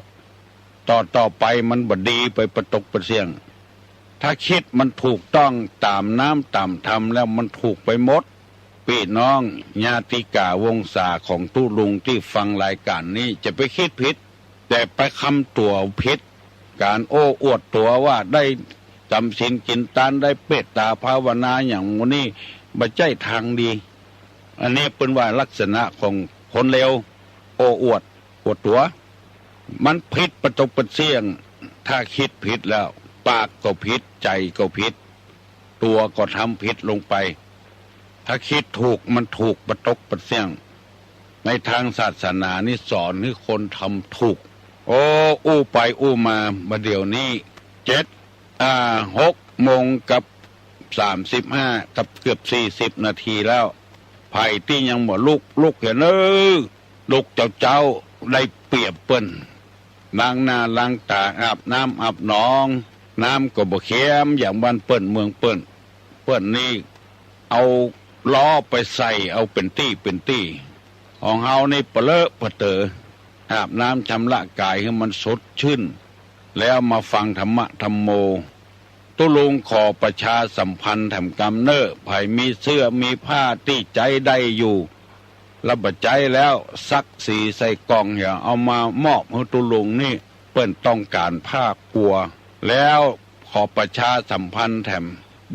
ต่อต่อไปมันบ่ดีไปปะตกปะเสี้ยง ถ้ากึ๊ดมันถูกต้องต๋ามน้ำต๋ามธรรมแล้วมันถูกไปหมด ปี้น้องญาติกาวงศาของตุ๊ลุงตี้ฟังรายก๋านนี้จะไปกึ๊ดผิด แต่ไปคำตั๋วผิด ก๋านโอ้อวดตั๋วว่าได้จ๋ำศีลกิ๋นตาน ได้เมตต๋าภาวนาอย่างหมู่นี้ บ่ใจ้ตางดี อันนี้เปิ้นว่าลักษณะของคนเลว โอ้อวด อวดตั๋ว มันผิดปะตกปะเสี้ยง ถ้ากึ๊ดผิดแล้ว ปากก็ผิด ใจ๋ก็ผิด ตั๋วก็ทำผิดลงไป ถ้ากึ๊ดถูกมันถูกปะตกปะเสี้ยง ในตางศาสนานี่สอนหื้อคนทำถูก โอ้ อู้ไปอู้มา บ่าเดี่ยวนี้เจ็ด อ่า หกโมงกับสามสิบห้า กับเกือบสี่สิบนาทีแล้ว ใผตี้ยังบ่ลุก ลุกเหียเน่อ ลุกเจ๊าๆ ได้เปรียบเปิ้น ล้างหน้าล้างต๋า อาบน้ำอาบหนอง น้ำก็บ่เค็มอย่างบ้านเปิ้นเมืองเปิ้น เปิ้นนี่เอาล้อไปใส่เอาเป๋นตี้เป๋นตี้ ของเฮานี่ปะเลอะปะเต๋อ อาบน้ำชำระก๋ายหื้อมันสดชื่น แล้วมาฟังธรรมะธัมโม ตุ๊ลุงขอประชาสัมพันธ์แถมกำเน่อ ใผมีเสื้อมีผ้าตี้ใจ๊ได้อยู่ แล้วบ่ใจ๊แล้ว ซักสีใส่ก่องเหีย เอามามอบหื้อตุ๊ลุงนี่ เปิ้นต้องก๋านผ้ากัว แล้วขอประชาสัมพันธ์แถม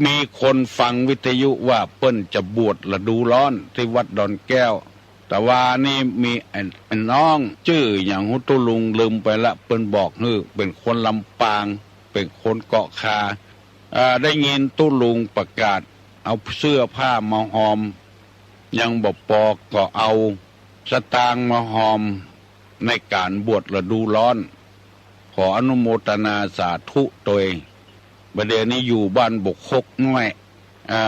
มีคนฟังวิทยุว่าเปิ้นจะบวชฤดูร้อนตี้วัดดอนแก้ว ตะวานี่มีไอ้ ไอ้น้องจื้อหยังฮู้ตุ๊ลุงลืมไปละ เปิ้นบอกหื้อ เป๋นคนลำปาง เป๋นคนเกาะคา อ่า ได้ยินตุ๊ลุงประกาศ เอาเสื้อผ้ามาฮอม ยังบ่ปอก็เอาสตางค์มาฮอมในก๋านบวชฤดูร้อน ขออนุโมทนาสาธุตวย บ่าเดี่ยวนี้อยู่บ้านบกคกน้อย อ่า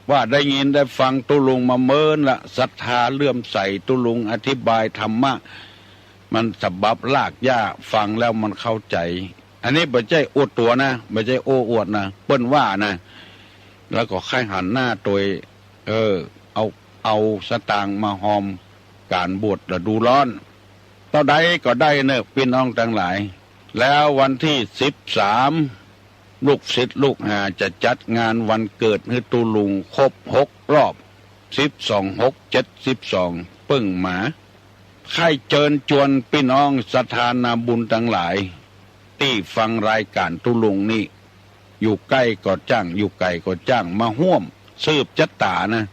ว่าได้ยินได้ฟังตุ๊ลุงมาเมินละ ศรัทธาเลื่อมใสตุ๊ลุงอธิบายธรรมะ มันฉบับรากหญ้า ฟังแล้วมันเข้าใจ๋ อันนี้บ่ใจ้อวดตั๋วนะ บ่ใจ้โอ้อวดนะ เปิ้นว่านะ แล้วก็ใค่หันหน้าตวย เออ เอา เอาสตางค์มาฮอมก๋านบวชฤดูร้อน เต้าใดก็ได้เน่อปี้น้องตังหลาย แล้ววันตี้สิบสาม ลูกศิษย์ลูกหาจะจัดงานวันเกิดหื้อตุ๊ลุงครบหกรอบ สิบสอง หก เจ็ดสิบสอง เปิ้งมา ใค่เจิญจวนปี้น้องศรัทธานาบุญตังหลาย ตี้ฟังรายก๋านตุ๊ลุงนี้ อยู่ใก้ก็จ้าง อยู่ไก๋ก็จ้าง มาฮ่วมสืบจะต๋านะ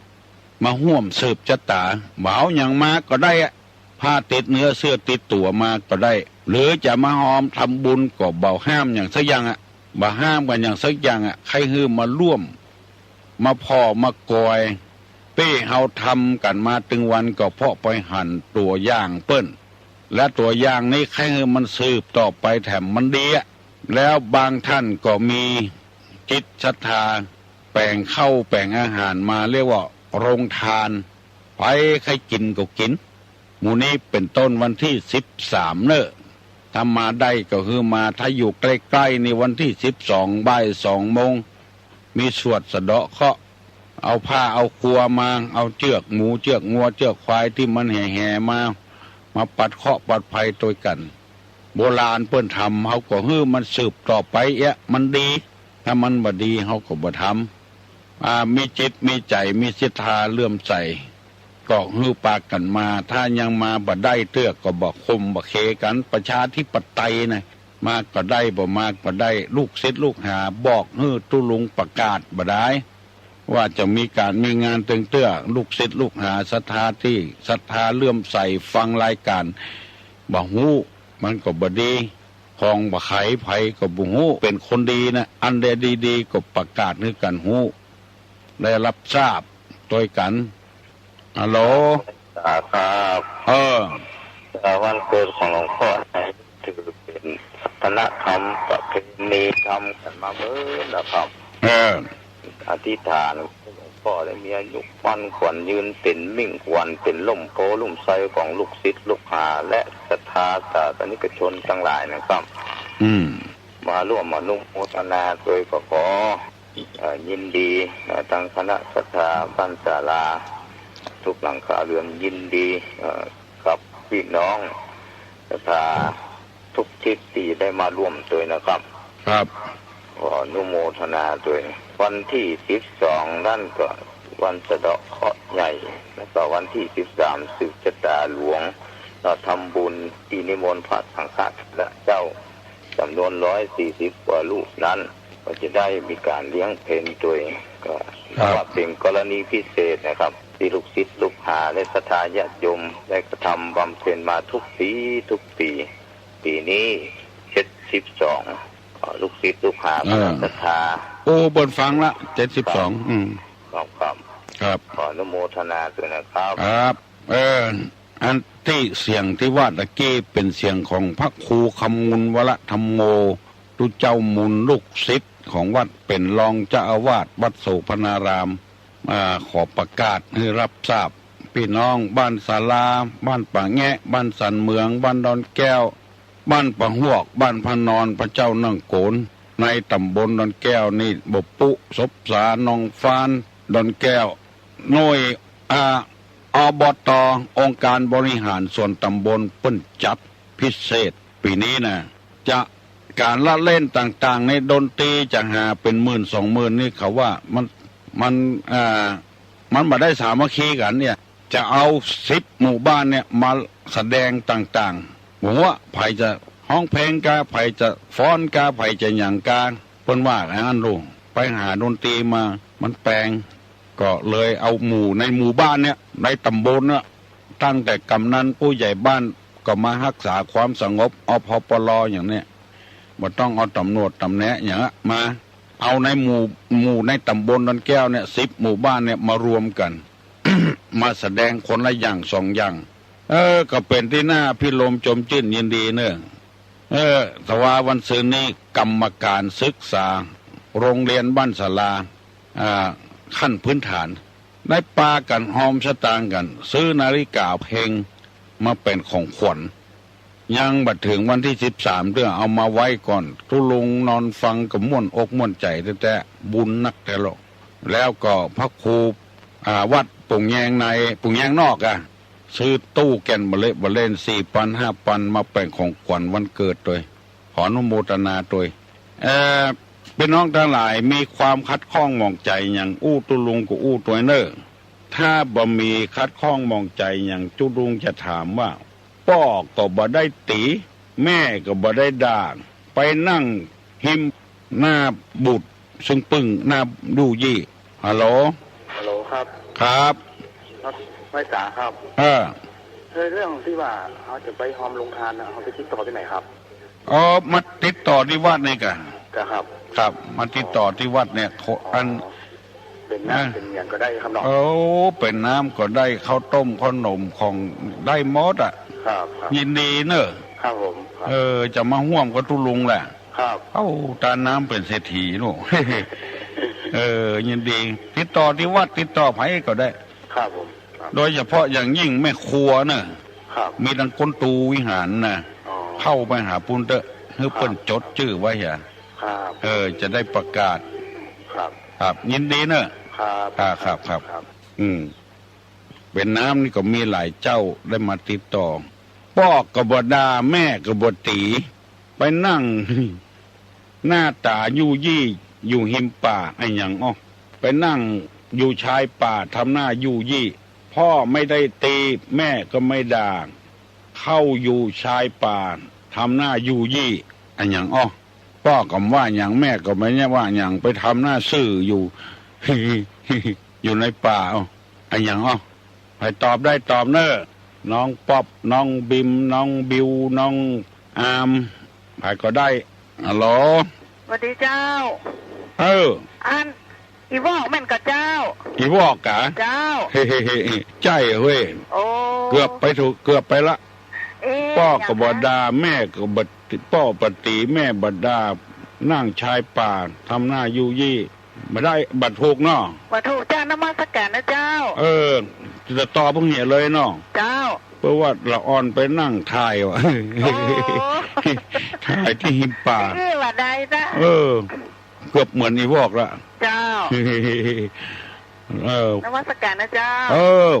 มาฮ่วมสืบจะต๋า บ่าวหยังมาก็ได้อะ ผ้าติดเนื้อเสื้อติดตั๋วมาก็ได้ หรือจะมาฮอมทำบุญก็บ่ห้ามหยังสักอย่างอะ บ่ห้ามกั๋นหยังสักอย่างอะ ใค่หื้อมาร่วม มาผ่อมากอย ตี้เฮาทำกั๋นมาตึงวันก็เพราะไปหันตั๋วอย่างเปิ้น และตั๋วอย่างนี้ใค่หื้อมันสืบต่อไปแถมมันดีอะ แล้วบางท่านก็มีจิตศรัทธา แป๋งข้าวแป๋งอาหารมา เรียกว่าโรงทาน ใผใค่กิ๋นก็กิ๋น หมู่นี้เป๋นต้นวันตี้สิบสามเน่อ ถ้ามาได้ก็หื้อมา ถ้าอยู่ใก้ๆ นี่วันตี้สิบสอง บ่ายสองโมง มีสวดสะเดาะเคราะห์ เอาผ้าเอาครัวมา เอาเจือกหมูเจือกงัวเจือกควายตี้มันแห่ๆ มา มาปัดเคราะห์ปัดภัยตวยกั๋น โบราณเปิ้นทำ เฮาก็หื้อมันสืบต่อไปเอ๊ะ มันดี ถ้ามันบ่ดีเฮาก็บ่ทำ อ่า มีจิตมีใจ๋ มีศรัทธาเลื่อมใส ก็หื้อปากั๋นมา ถ้ายังมาบ่ได้เตื้อก็บ่ข่มบ่เขกั๋น ประชาธิปไตยนะ มาก็ได้ บ่มาก็ได้ ลูกศิษย์ลูกหาบอกหื้อตุ๊ลุงประกาศบ่ดาย ว่าจะมีก๋านมีงานตึงเตื้อ ลูกศิษย์ลูกหาศรัทธาตี้ศรัทธาเลื่อมใสฟังรายก๋าน บ่ฮู้ มันก็บ่ดี ของบ่ไขใผก็บ่ฮู้ เป๋นคนดีนะ อันใดดีๆ ก็ประกาศหื้อกั๋นฮู้ ได้รับทราบตวยกั๋น ฮัลโหล ครับ เออ เอ่อ วันเกิดของหลวงพ่อนี่ถือเป๋นวัฒนธรรมประเพณีทำกั๋นมาเมินนะครับ เออ อธิษฐานหลวงพ่อได้มีอายุมั่นขวัญยืน เป๋นมิ่งขวัญ เป๋นร่มโพธิ์ร่มไทรของลูกศิษย์ลูกหา และศรัทธาสาสนิกชนตังหลายนะครับ อืม มาร่วมอนุโมทนาตวยก็ขอ เอ่อ ยินดี เอ่อ ตังคณะศรัทธาบ้านศาลา ทุกหลังคาเรือน ยินดี เอ่อ กับปี้น้องศรัทธาทุกทิศตี้ได้มาร่วมตวยนะครับ ครับ ขออนุโมทนาตวย วันตี้สิบสองนั้นก็วันสะเดาะเคราะห์ใหญ่ แล้วก็วันตี้สิบสามสืบจะต๋าหลวง เราทำบุญตี้นิมนต์พระสังฆเถระเจ้า จ๋ำนวนร้อยสี่สิบกว่ารูปนั้น ก็จะได้มีก๋านเลี้ยงเพลตวย ก็ ครับ ว่าเป๋นกรณีพิเศษนะครับ ตี้ลูกศิษย์ลูกหาและศรัทธาญาติโยมได้กระทำบำเพ็ญมาทุกปีทุกปี ปี๋นี้เจ็ดสิบสอง เอ่อ ลูกศิษย์ลูกหา เออ คณะศรัทธา โอ้ เปิ้นฟังละ เจ็ดสิบสอง อืม ครับ ครับ ครับ ขออนุโมทนาตวยนะครับ ครับ เออ อันตี้เสียงตี้ว่าตะกี้เป๋นเสียงของพระครูคำมูลวรธรรมโม ตุ๊เจ้ามูลลูกศิษย์ของวัด เป๋นรองเจ้าอาวาสวัดโสภณาราม อ่า ขอประกาศหื้อฮับทราบ ปี้น้องบ้านศาลา บ้านป่าแงะ บ้านสันเหมือง บ้านดอนแก้ว บ้านป่าฮวก บ้านพระนอน พระเจ้านั่งโกน ในต๋ำบลดอนแก้วนี่ บ่ปุ๊ สบสา หนองฟาน ดอนแก้ว หน่วย อ่า อบต องค์การบริหารส่วนต๋ำบลเปิ้นจัดพิเศษปี๋นี้นะ จะก๋านละเล่นต่างๆ ในดนตรีจะหาเป๋นหมื่นสองหมื่นนี่ เขาว่ามัน มัน อ่า มันบ่ได้สามัคคีกั๋นเนี่ย จะเอาสิบหมู่บ้านเนี่ยมาแสดงต่างๆ บ่ฮู้ว่าใผจะฮ้องเพลงกา ใผจะฟ้อนกา ใผจะหยังกา เปิ้นว่าอย่างนั้นลูก ไปหาดนตรีมา มันแปง ก็เลยเอาหมู่ในหมู่บ้านเนี่ย ในต๋ำบลเนี่ย ตั้งแต่กำนันผู้ใหญ่บ้านก็มาฮักษาความสงบ อภปล อย่างเนี้ย บ่ต้องเอาต๋ำรวจต๋ำแหนอย่างเนี้ยมา เอาในหมู่ หมู่ในต๋ำบลดอนแก้วเนี่ย สิบหมู่บ้านเนี่ยมารวมกั๋น มาแสดงคนละอย่างสองอย่าง เออ ก็เป๋นตี้น่าพิรมย์จมจื้นยินดีเน่อ เออ แต่ว่าวันซืนนี้กรรมการศึกษา โรงเรียนบ้านศาลา อ่า ขั้นพื้นฐาน ได้ปากั๋นฮอมสตางค์กั๋น ซื้อนาฬิกาเพลงมาเป๋นของขวัญ ยังบ่เถิงวันตี้สิบสามเตื้อ เอามาไว้ก่อน ตุ๊ลุงนอนฟังก็ม่วนอกม่วนใจ๋แต๊ๆ บุญนักแต๊ลอ แล้วก็พระครู อ่า วัดปุ่งแยงใน ปุ่งแยงนอกอะ ซื้อตู้แก่นบาเล่นบาเล่น สี่ปันห้าปัน มาเป๋นของขวัญวันเกิดตวย ขออนุโมตนาตวย เอ่อ ปี้น้องตังหลายมีความขัดข้องหมองใจ๋หยัง อู้ตุ๊ลุงก็อู้ตวยเน่อ ถ้าบ่มีขัดข้องหมองใจ๋หยัง ตุ๊ลุงจะถามว่า ป้อก็บ่ได้ตี๋ แม่ก็บ่ได้ด่า ไปนั่งฮิมหน้าบุตร ซึ่งปึ้งหน้ายูยี่ ฮัลโหล ฮัลโหลครับ ครับ ครับ ไหว้สาครับ เออ เออ เรื่องตี้ว่าเฮาจะไปฮอมโฮงตานน่ะ เฮาไปติดต่อตี้ไหนครับ อ๋อ มาติดต่อตี้วัดนี่ก่ะ ครับ ครับ มาติดต่อตี้วัดเนี่ย โค อ๋อ อัน เป๋นน้ำ อ่ะ เป๋นหยังก็ได้ครับเนาะ โอ้ เป๋นน้ำก็ได้ ข้าวต้มข้าวหนมของได้หมดอะ ครับ ครับ ยินดีเน่อ ครับผม ครับ เออ จะมาฮ่วมกับตุ๊ลุงแหละ ครับ เอ้า ตาน้ำเป๋นเศรษฐีลูก เออ ยินดี ติดต่อตี้วัด ติดต่อใผก็ได้ ครับผม ครับ โดยเฉพาะอย่างยิ่งแม่ครัวเน่อ ครับ มีตังก้นตูวิหารน่ะ อ๋อ เข้าไปหาปุ้นเต๊อะ หื้อเปิ้น ครับ จดจื้อไว้เหีย ครับ เออ จะได้ประกาศ ครับ ครับ ยินดีเน่อ ครับ อ่า ครับ ครับ ครับ อืม เป๋นน้ำนี่ก็มีหลายเจ้าได้มาติดต่อ ป้อก็บ่ด่า แม่ก็บ่ตี๋ ไปนั่ง หน้าต๋ายูยี่ อยู่ฮิมป่า อะหยังอ้อ ไปนั่งอยู่ชายป่า ทำหน้ายูยี่ พ่อไม่ได้ตี๋ แม่ก็ไม่ด่า เข้าอยู่ชายป่า ทำหน้ายูยี่ อะหยังอ้อ ป้อก็บ่ว่าหยัง แม่ก็บ่ได้ว่าหยัง ไปทำหน้าซื่ออยู่ อยู่ในป่า อ้อ อะหยังอ้อ ใผตอบได้ตอบเน่อ น้องป๊อป น้องบิม น้องบิว น้องอาร์ม ใผก็ได้ ฮัลโหล สวัสดีเจ้า เออ อัน อีวอกแม่นก่อเจ้า อีวอกกะ เจ้า เฮ้ๆๆ ใจ้เว้ย โอ้ เกือบไปถูก เกือบไปละ เอ๊ะ ป้อก็บ่ด่า แม่ก็บ่ ป้อบ่ตี๋ แม่บ่ด่า นั่งชายป่า ทำหน้ายูยี่ บ่ได้ บ่ถูกเนาะ บ่ถูกเจ้า นมัสการนะเจ้า เออ จะตอบเพิ่งเหียเลยเนาะ เจ้า เพราะว่าละอ่อนไปนั่งถ่ายว่ะ โอ้ ถ่ายตี้ฮิมป่า เออ ว่าได้นะ เออ เกือบเหมือนอีวอกละ เจ้า เออ นมัสการนะเจ้า เออ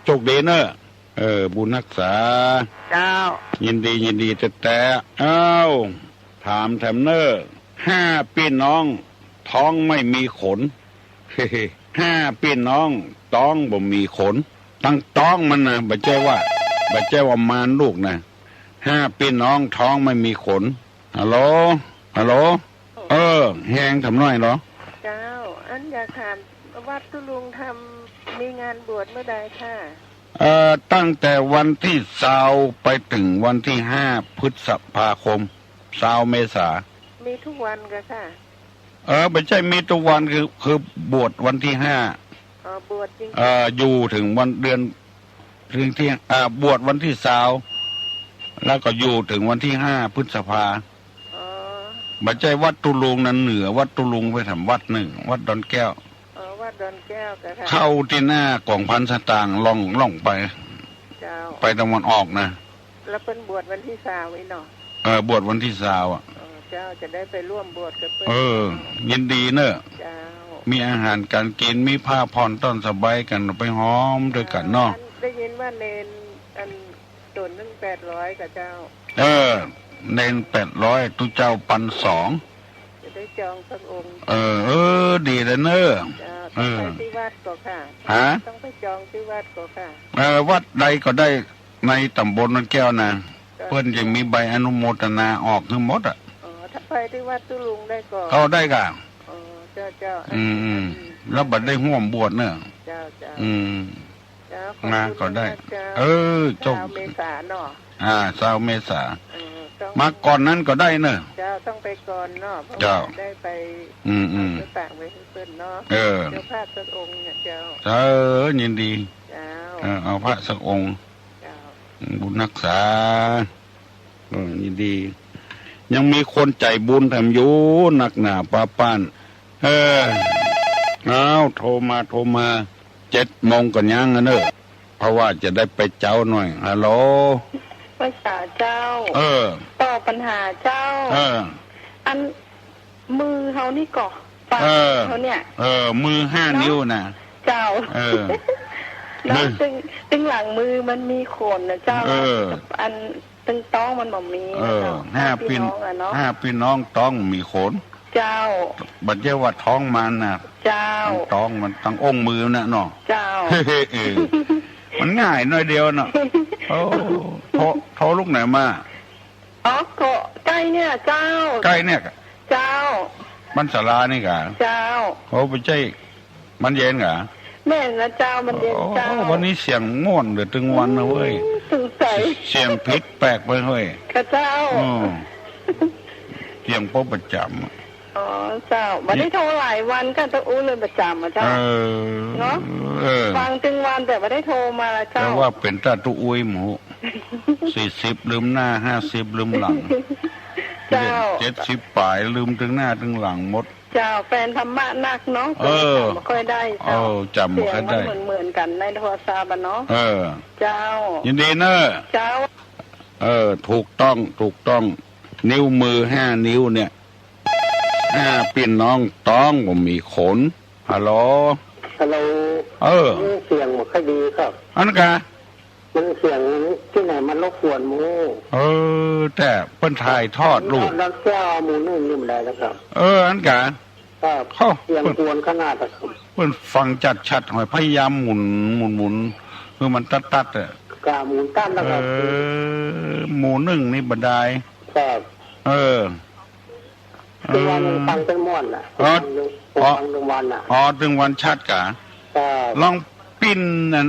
โชคดีเน่อ เออ บุญฮักษา เจ้า ยินดี ยินดีแต๊ๆ อ้าว ถามแถมเน่อ ห้าปี้น้อง ท้องไม่มีขน ห้าปี้น้อง ต๊องบ่มีขน ตังต๊องมันนะ บ่ใจ้ว่า บ่ใจ้ว่ามารลูกนะ ห้าปี้น้อง ท้องไม่มีขน ฮัลโหล ฮัลโหล เออ แฮงถามหน้อยเหรอ เจ้า อันอยากถามวัดตุ๊ลุงทำ มีงานบวชเมื่อใดค่ะ เอ่อ ตั้งแต่วันตี้ซาวไปเถิงวันตี้ห้าพฤษภาคม ซาวเมษา มีทุกวันก่อค่ะ เออ บ่ใจ้มีทุกวัน คือ คือบวชวันตี้ห้า อ๋อ บวชจริง เอ่อ อยู่เถิงวันเดือน เถิงตี้ อ่า บวชวันตี้ซาว แล้วก็อยู่เถิงวันตี้ห้าพฤษภา อ๋อ บ่ใจ้วัดตุ๊ลุงนั้น เหนือวัดตุ๊ลุงไปแถมวัดนึ่ง วัดดอนแก้ว อ๋อ วัดดอนแก้วก่อค่ะ เข้าตี้หน้ากองพันสตางค์ ล่อง ล่องไป เจ้า ไปตะวันออกนะ แล้วเปิ้นบวชวันตี้ซาวอี้เนาะ เออ บวชวันตี้ซาวอะ อ๋อ เจ้า จะได้ไปร่วมบวชกับเปิ้น เออ ยินดีเน่อ เจ้า มีอาหารก๋านกิ๋น มีผ้าผ่อนต้อนสบายกั๋น ไปฮอมตวยกั๋นเนาะ อันได้ยินว่าเณร อัน ตั๋วนึ่งแปดร้อยก่อเจ้า เออ เณรแปดร้อย ตุ๊เจ้าปันสอง จะได้จองสักองค์ เออ เออ ดีเลยเน่อ เจ้า เออ ต้องไปตี้วัดก่อค่ะ ฮะ ต้องไปจองตี้วัดก่อค่ะ เออ วัดใดก็ได้ในต๋ำบลดอนแก้วนะ เจ้า เปิ้นจะมีใบอนุโมทนาออกหื้อหมดอะ อ๋อ ถ้าไปตี้วัดตุ๊ลุงได้ก่อ เอาได้ก่ะ อ๋อ เจ้า เจ้า อืม อืม อัน แล้วบัดได้ฮ่วมบวชเน่อ เจ้า เจ้า อืม เจ้า ขอบคุณมาก มาก็ได้ เจ้า เออ โชค ซาวเมษาเนาะ อ่า ซาวเมษา เออ ต้อง มาก่อนนั้นก็ได้เน่อ เจ้า ต้องไปก่อนเนาะ เพราะ เจ้า ว่าได้ไป อืม อืม เอาสตางค์ไปหื้อเปิ้นเนาะ เออ เจ้า พระสักองค์เนี่ยเจ้า เออ ยินดี เจ้า เออ เอาพระสักองค์ เจ้า บุญฮักษา เออ ยินดี ยังมีคนใจ๋บุญแถมอยู่ นักหนาป้าป้าน เออ อ้าว โทรมา โทรมา เจ็ดโมงก็ยังอะเนอะ เพราะว่าจะได้ไปเจ๊าหน่อย ฮัลโหล ไหว้สาเจ้า เออ ตอบปัญหาเจ้า เออ อัน มือเฮานี่ก่อ ฝ่า เออ เฮาเนี่ย เออ มือห้า เนาะ นิ้วน่ะ เจ้า เออ เนาะ มือ ตึง ตึงหลังมือมันมีขนนะเจ้า เออ อัน ตึงต๊องมันบ่มีนะเจ้า เออ ห้า ห้าปี้น้องอะเนาะ ห้าปี้น้องต๊องมีขน เจ้า บ่ใจ้ว่าต๊องมันน่ะ เจ้า ต๊องมันตังอ้งมือน่ะเนาะ เจ้า เออ มันง่ายหน่อยเดียวเนาะ โอ้ โทร โทรลูกไหนมา อ๋อ ก็ใก้เนี่ยเจ้า ใก้เนี่ย เจ้า บ้านศาลานี่กา เจ้า โอ้ บ่ใจ้ บ้านเย็นกา แม่นนะเจ้า บ้านเย็นเจ้า โอ้ วันนี้เสียงม่วนเหลือตึงวันนะเว้ย อืม สงสัย เสียงผิดแปลกไปเฮ้ย ค่ะเจ้า อืม เสียงปบประจ๋ำอะ อ๋อ เจ้า บ่ได้โทรหลายวันก็ตะอู้เลยประจ๋ำอะเจ้า เออ เนาะ เออ ฟังตึงวันแต่บ่ได้โทรมาละเจ้า แต่ว่าเป๋นตาตุ๊อุ้ยหมู สี่สิบลืมหน้า ห้าสิบลืมหลัง เจ้า เจ็ดสิบป๋ายลืมตึงหน้าตึงหลังหมด เจ้า แฟนธรรมะนักเนาะ เออ จ๋ำบ่ค่อยได้เจ้า เออ จ๋ำบ่ค่อยได้ เสียงมันเหมือนๆ กั๋นในโทรศัพท์อะเนาะ เออ เจ้า ยินดีเนอะ เจ้า เออ ถูกต้อง ถูกต้อง นิ้วมือห้านิ้วเนี่ย ห้าปี้น้องต๊องบ่มีขน ฮัลโหล ฮัลโหล เออ เสียงบ่ค่อยดีครับ อันกา มันเสียงตี้ไหนมันรบกวนหมู่ เออ แต่เปิ้นถ่ายทอดลูก แล้วแก้วหมู่นึ่งนี่มันได้แล้วครับ เออ อันกา ครับ เฮ้อ เสียงกวนขนาดอะครับ เปิ้นฟังจัดชัดหอย พยายามหมุน หมุน หมุน คือมันตัดๆ อะ กาหมุนตัดแล้วครับ เออ หมู่นึ่งนี่บ่ดาย ครับ เออ ตึงวัน เออ ฟังตึงม่วนน่ะ อ๋อ ฟังตึงวันน่ะ อ๋อ ตึงวันชัดกา ครับ ลองปิ้นนั่น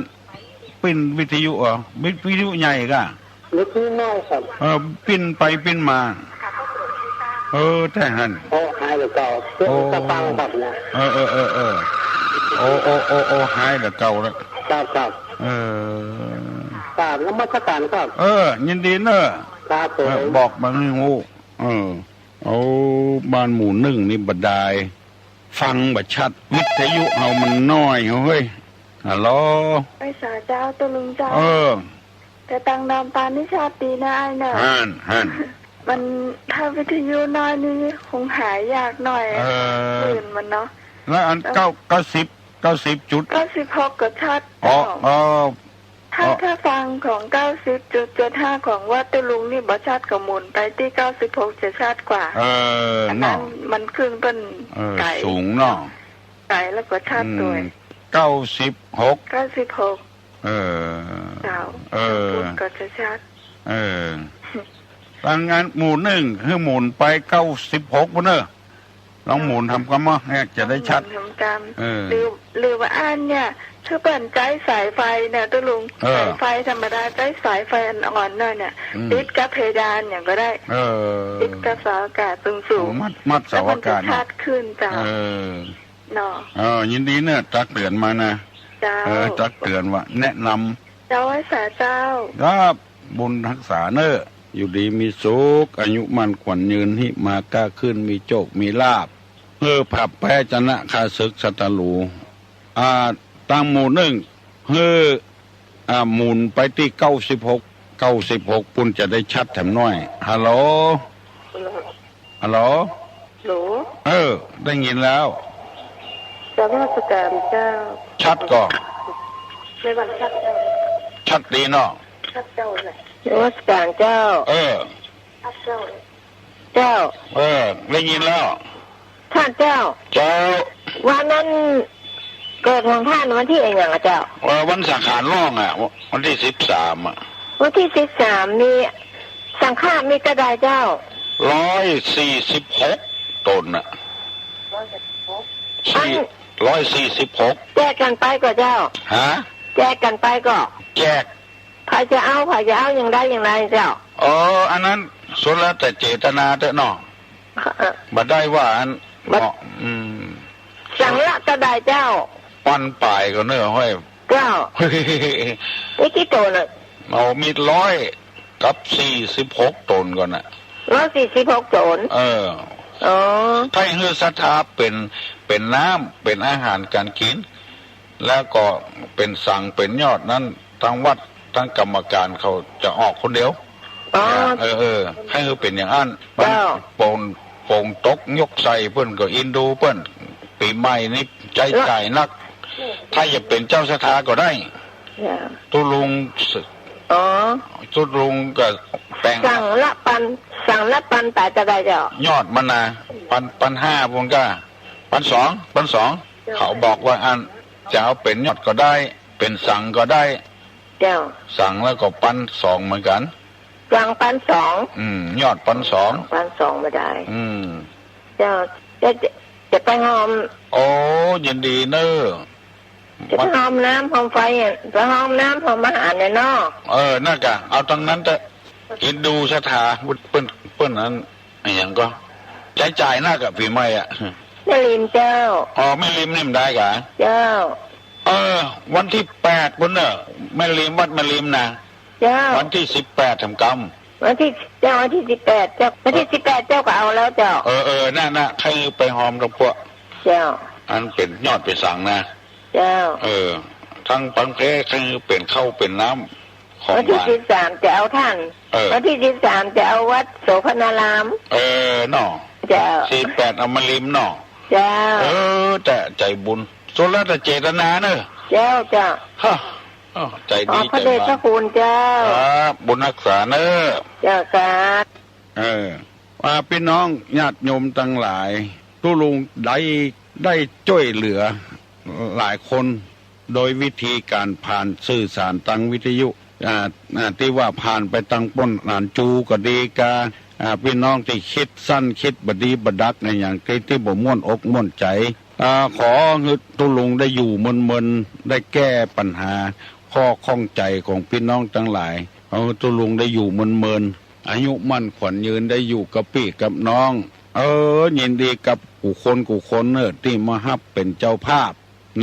ปิ้นวิทยุเหรอ วิ วิทยุใหญ่กา วิทยุน้อยครับ เออ ปิ้นไปปิ้นมา เออ แต่หั้น โอ้ หายเหลือเก่า เพื่อ โอ้ จะฟังครับนะ เออ เออ เออ เออ โอ้ โอ้ โอ้ โอ้ หายเหลือเก่าแล้ว ครับ ครับ เออ กราบนมัสการครับ เออ ยินดีเนอะ ครับผม เออ บอกมาหื้อฮู้ เออ โอ้ บ้านหมู่นึ่งนี่บ่ดาย ฟังบ่ชัด วิทยุเฮามันน้อยเฮ้ย ฮัลโหล ไหว้สาเจ้า ตุ๊ลุงเจ้า เออ แต่ตังนามปานนี่ชัดดีนะอ้ายเนอะ หั้น หั้น มัน ถ้าวิทยุน้อยนี่คงหายากหน่อยอะ เออ คลื่นมันเนาะ แล้วอัน แล้ว เก้า เก้าสิบ เก้าสิบจุด เก้าสิบหกก็ชัด อ๋อ เจ้า อ๋อ ถ้า อ๋อ ถ้าฟังของเก้าสิบจุดเจ็ดห้าของวัดตุ๊ลุงนี่บ่ชัด ก็หมุนไปตี้เก้าสิบหกจะชัดกว่า เออ อันนั้น เนาะ มันคลื่นเปิ้น เออ ไก๋ สูงเนาะ ไก๋แล้วก็ชัด อืม ตวย เก้าสิบหก เก้าสิบหก เออ เจ้า เออ ทางพุ้นก็จะชัด เออ ตังอันหมู่นึ่งหื้อหมุนไปเก้าสิบหกพุ้นเนอะ ลองหมุนทำกำบ่ เนี่ยจะได้ชัด หมุนทำกำ เออ หรือ หรือว่าอันเนี่ย คือเปิ้นใจ๊สายไฟเนี่ยตุ๊ลุง เออ สายไฟธรรมดา ใจ๊สายไฟอ่อนๆ หน่อยเนี่ย อืม ติดกับเพดานอย่างก็ได้ เออ ติดกับเสาอากาศสูงๆ โอ้ มัด มัดเสาอากาศ แล้วมันจะชัดขึ้นเจ้า เออ เนาะ เออ ยินดีเนอะ ตักเตือนมานะ เจ้า เออ ตักเตือนว่า แนะนำ เจ้า ไหว้สาเจ้า ครับ บุญฮักษาเนอะ อยู่ดีมีสุข อายุมั่นขวัญยืน หิมาก้าขึ้น มีโจค มีลาภ เออ ผาบแป๊ชนะข้าศึกศัตรู อ่า ตังหมู่นึ่ง เออ อ่า หมุนไปตี้เก้าสิบหก เก้าสิบหก ปุ้นจะได้ชัดแถมหน้อย ฮัลโหล ฮัลโหล ฮัลโหล เออ ได้ยินแล้ว นมัสการเจ้า ชัดก่อ ในวันชัดเจ้า ชัดดีเนาะ ชัดเจ้าแหละ นมัสการเจ้า เออ ชัดเจ้าแหละ เจ้า เออ ได้ยินแล้ว ท่านเจ้า เจ้า วันนั้นเกิดของท่านวันตี้อะหยังอะเจ้า เออ วันสังขารล่องอะ วันตี้สิบสามอะ วันตี้สิบสาม มีสังฆะมีเต้าใดเจ้า ร้อยสี่สิบหกต๋นอะ สี่ อัน ร้อยสี่สิบหก แจกกั๋นไปก่อเจ้า ฮะ แจกกั๋นไปก่อ แจก ใผจะเอา ใผจะเอาอย่างใดอย่างใดเจ้า เออ อันนั้นสุดแล้วแต่เจตนาเต๊อะเนาะ เออ บ่ได้ว่าอัน บ่ เนาะ อืม สังฆะเต้าใดเจ้า ปันป๋ายก่อเนอะ ห้อย เจ้า มีกี่ต๋นอะ เอามีร้อยกับสี่สิบหกต๋นก่อนน่ะ ร้อยสี่สิบหกต๋น เออ อ๋อ ถ้าหื้อศรัทธาเป๋น เป๋นน้ำ เป๋นอาหารก๋านกิ๋น แล้วก็เป๋นสัง เป๋นยอดนั้น ตังวัด ตังกรรมก๋านเขาจะออกคนเดียว อ๋อ เออ เออ หื้อเป๋นอย่างอั้น เจ้า มันโป่ง โป่งตกยกใส่ เปิ้นก็อินดูเปิ้น ปี๋ใหม่นี่ใจ๊จ่ายนัก ถ้าอยากเป๋นเจ้าศรัทธาก็ได้ เจ้า ตุ๊ลุง อ๋อ ตุ๊ลุงก็แป๋ง สังละปัน สังละปันป๋าเต้าใดเจ้า ยอดมันนะ ปัน ปันห้า ปุ้นก้า ปันสอง ปันสอง เจ้า เขาบอกว่าอั้น จะเอาเป๋นยอดก็ได้ เป๋นสังก็ได้ เจ้า สังแล้วก็ปันสองเหมือนกั๋น สังปันสอง อืม ยอดปันสอง ปันสองบ่ได้ อืม เจ้า จะ จะ จะไปหอม โอ้ ยินดีเน่อ จะไปหอมน้ำหอมไฟอะ ไปหอมน้ำหอมอาหารเนี่ยเนาะ เออ นั่นก้า เอาตังนั้นเต๊อะ อินดูศรัทธา เปิ้น เปิ้นนั้น อะหยังก็ ใจ๊จ่ายนักอะ ปี๋ใหม่อะ แม่ริมเจ้า อ๋อ แม่ริมนี่มันได้ก้า เจ้า เออ วันตี้แปดปุ้นเน่อ แม่ริม วัดแม่ริมนะ เจ้า วันตี้สิบแปดแถมกำ วันตี้ เจ้า วันตี้สิบแปดเจ้า วันตี้สิบแปดเจ้าก็เอาแล้วเจ้า เออ เออ นั่นนะ ใค่ไปหอมตางพวก เจ้า อันเป๋นยอดเป๋นสังนะ เจ้า เออ ตังปังเพใค่เป๋นข้าวเป๋นน้ำ ของ วันตี้ หวาน สิบสามจะเอาท่าน เออ วันตี้สิบสามจะเอาวัดโสภณาราม เออ เนาะ เจ้า สิบแปดเอาแม่ริมเนาะ เจ้า เออ แต่ใจ๋บุญ สุดแล้วแต่เจตนาเน่อ เจ้า เจ้า ฮะ อ้าว ใจ๋ดี ขอบพระเดชพระคุณเจ้า ใจ๋มาก ครับ บุญฮักษาเน่อ เจ้า สาธุ เออ ว่าปี้น้องญาติโยมตังหลาย ตุ๊ลุงได้ ได้จ้วยเหลือหลายคน โดยวิธีก๋านผ่านสื่อสารตางวิทยุ อ่า อ่า ตี้ว่าผ่านไปตางป้นหลานจูก็ดีกา อ่า ปี้น้องตี้กึ๊ดสั้นกึ๊ดบ่ดีบ่ดักอะหยังตี้ ตี้บ่ม่วนอกม่วนใจ๋ อ่า ขอหื้อตุ๊ลุงได้อยู่เมินๆ ได้แก้ปัญหาข้อข้องใจ๋ของปี้น้องตังหลาย ขอหื้อตุ๊ลุงได้อยู่เมินๆ อายุมั่นขวัญยืน ได้อยู่กับปี้กับน้อง เออ ยินดีกับกู้คนกู้คนเน่อ ตี้มาฮับเป๋นเจ้าภาพ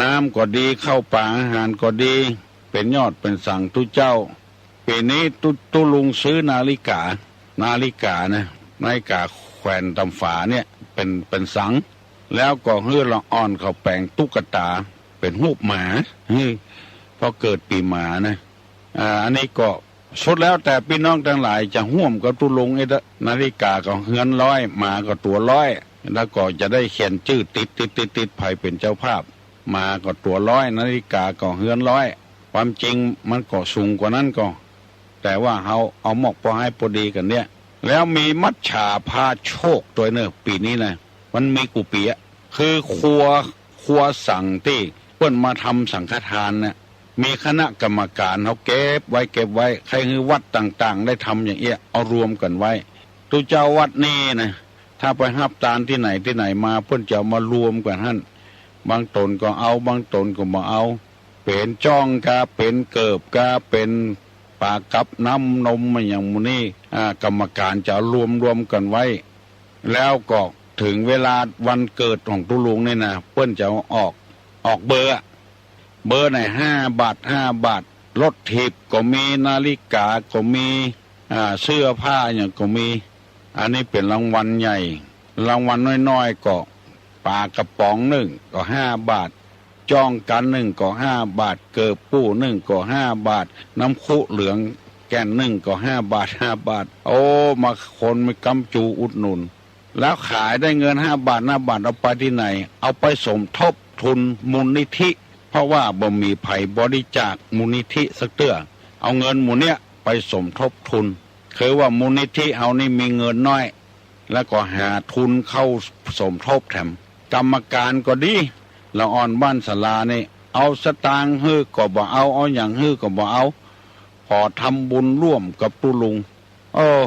น้ำก็ดี ข้าวป๋าอาหารก็ดี เป๋นยอดเป๋นสังตุ๊เจ้า ปี๋นี้ตุ๊ ตุ๊ลุงซื้อนาฬิกา นาฬิกานะ นาฬิกาแขวนต๋ามฝาเนี่ย เป๋น เป๋นสัง แล้วก็หื้อละอ่อนเขาแป๋งตุ๊กตา เป๋นฮูปหมา หื้อ เพราะเกิดปี๋หมานะ อ่า อันนี้ก็สุดแล้วแต่ปี้น้องตังหลายจะฮ่วมกับตุ๊ลุงเอ๊ะ นาฬิกาก็เฮือนร้อย หมาก็ตั๋วร้อย แล้วก็จะได้เขียนจื้อติด ติด ติด ติด ใผเป๋นเจ้าภาพ หมาก็ตั๋วร้อย นาฬิกาก็เฮือนร้อย ความจริงมันก็สูงกว่านั้นก็ แต่ว่าเฮาเอาหมอกปอให้ปอดีกั๋นเนี่ย แล้วมีมัจฉาพาโชคตวยเน่อ ปี๋นี้นะ มันมีกู้ปี๋อะ คือครัว ครัวสังตี้เปิ้นมาทำสังฆทานเนี่ย มีคณะกรรมก๋านเขาเก็บไว้ เก็บไว้ ใค่หื้อวัดต่างๆ ได้ทำอย่างเอี้ย เอารวมกั๋นไว้ ตุ๊เจ้าวัดนี้นะ ถ้าไปฮับตานตี้ไหนตี้ไหนมา เปิ้นจะเอามารวมกั๋นหั้น บางต๋นก็เอา บางต๋นก็บ่เอา เป๋นจ้องกา เป๋นเกิบกา เป๋นป๋ากับน้ำนมอะหยังหมู่นี้ อ่า กรรมก๋านจะเอารวมๆ กั๋นไว้ แล้วก็เถิงเวลาวันเกิดของตุ๊ลุงนี่นะ เปิ้นจะเอาออก ออกเบอร์อะ เบอร์ไหนห้าบาท ห้าบาท รถถีบก็มี นาฬิกาก็มี อ่า เสื้อผ้าหยังก็มี อันนี้เป๋นรางวัลใหญ่ รางวัลน้อยๆ ก็ป๋ากระป๋องนึ่งก็ห้าบาท จ้องกั๋นนึ่งก็ห้าบาท เกิบปู้นึ่งก็ห้าบาท น้ำคุเหลืองแก่นนึ่งก็ห้าบาท ห้าบาท โอ้ มาคนมีกำจูอุดหนุน แล้วขายได้เงินห้าบาท ห้าบาท เอาไปตี้ไหน เอาไปสมทบทุนมูลนิธิ เพราะว่าบ่มีใผบริจาคมูลนิธิสักเตื้อ เอาเงินหมู่เนี้ยไปสมทบทุน คือว่ามูลนิธิเฮานี่มีเงินน้อย แล้วก็หาทุนเข้าสมทบแถม กรรมก๋านก็ดี ละอ่อนบ้านศาลานี่ เอาสตางค์หื้อก็บ่เอา เอาหยังหื้อก็บ่เอา ขอทำบุญร่วมกับตุ๊ลุง เออ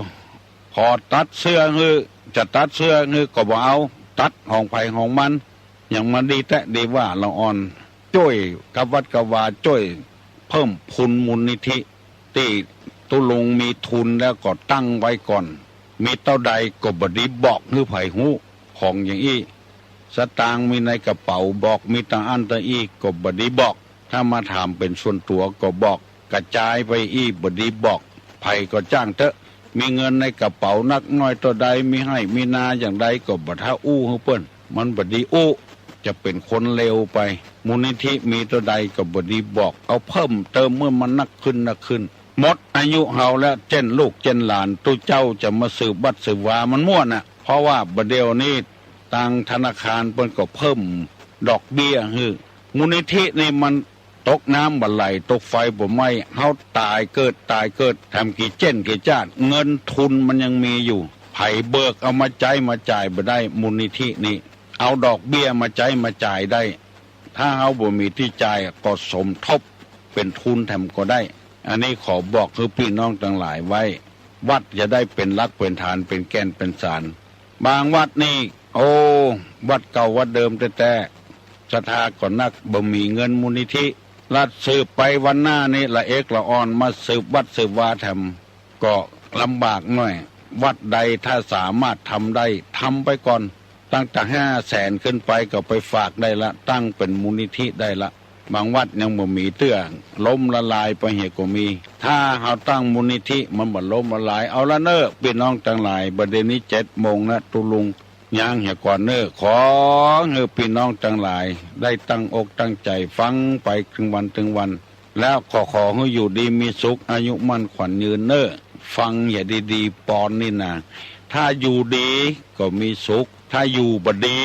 ขอตัดเสื้อหื้อ จะตัดเสื้อหื้อก็บ่เอา ตัดของใผของมัน อย่างมันดีแต๊ดีว่า ละอ่อนจ้วยกับวัดกับวา จ้วยเพิ่มพูนมูลนิธิ ตี้ตุ๊ลุงมีทุนแล้วก็ตั้งไว้ก่อน มีเต้าใดก็บ่ดีบอกหื้อใผฮู้ ของอย่างอี้ สตางค์มีในกระเป๋าบอก มีตาอั้นตาอี้ก็บ่ดีบอก ถ้ามาถามเป๋นส่วนตั๋วก็บอก กระจายไปอี้บ่ดีบอก ใผก็จ้างเต๊อะ มีเงินในกระเป๋านักน้อยเต้าใด มีไฮ่มีนาอย่างใดก็บ่ถ้าอู้หื้อเปิ้น มันบ่ดีอู้ จะเป๋นคนเลวไป มูลนิธิมีเต้าใดก็บ่ดีบอกเอาเพิ่มเติมหื้อมันนักขึ้นนักขึ้น หมดอายุเฮาแล้ว เจ้นลูกเจ้นหลานตุ๊เจ้าจะมาสืบวัดสืบวามันมั่วน่ะ เพราะว่าบ่าเดี่ยวนี้ ตางธนาคารเปิ้นก็เพิ่มดอกเบี้ยหื้อ มูลนิธินี่มันตกน้ำบ่ไหล ตกไฟบ่ไหม้ เฮาต๋ายเกิด ต๋ายเกิด แถมกี่เจ้นกี่จ้าด เงินทุนมันยังมีอยู่ ใผเบิกเอามาใจ๊มาจ่ายบ่ได้ มูลนิธินี่ เอาดอกเบี้ยมาใจ๊มาจ่ายได้ ถ้าเฮาบ่มีตี้จ่ายก็สมทบเป๋นทุนแถมก็ได้ อันนี้ขอบอกหื้อปี้น้องตังหลายไว้ วัดจะได้เป๋นหลักเป๋นฐาน เป๋นแก่นเป๋นสาร บางวัดนี่ โอ้ วัดเก่าวัดเดิมแต๊ๆ ศรัทธาก็นัก บ่มีเงินมูลนิธิ ลัดสืบไปวันหน้านี่ละเอกละอ่อน มาสืบวัดสืบวาแถม ก็ลำบากหน่อย วัดใดถ้าสามารถทำได้ ทำไปก่อน ตั้งแต่ห้าแสนขึ้นไปก็ไปฝากได้ละ ตั้งเป๋นมูลนิธิได้ละ บางวัดยังบ่มีเตื้อ ล้มละลายไปเหียก็มี ถ้าเฮาตั้งมูลนิธิมันบ่ล้มละลาย เอาละเน่อ ปี้น้องตังหลาย บ่าเดี่ยวนี้เจ็ดโมงนะ ตุ๊ลุง ย่างเหียก่อนเน่อ ขอหื้อปี้น้องตังหลาย ได้ตั้งอกตั้งใจ๋ฟังไปตึงวันตึงวัน แล้วก็ขอหื้ออยู่ดีมีสุข อายุมั่นขวัญยืนเน่อ ฟังเหียดีๆ ปอนนี่นา ถ้าอยู่ดีก็มีสุข ถ้าอยู่บ่ดี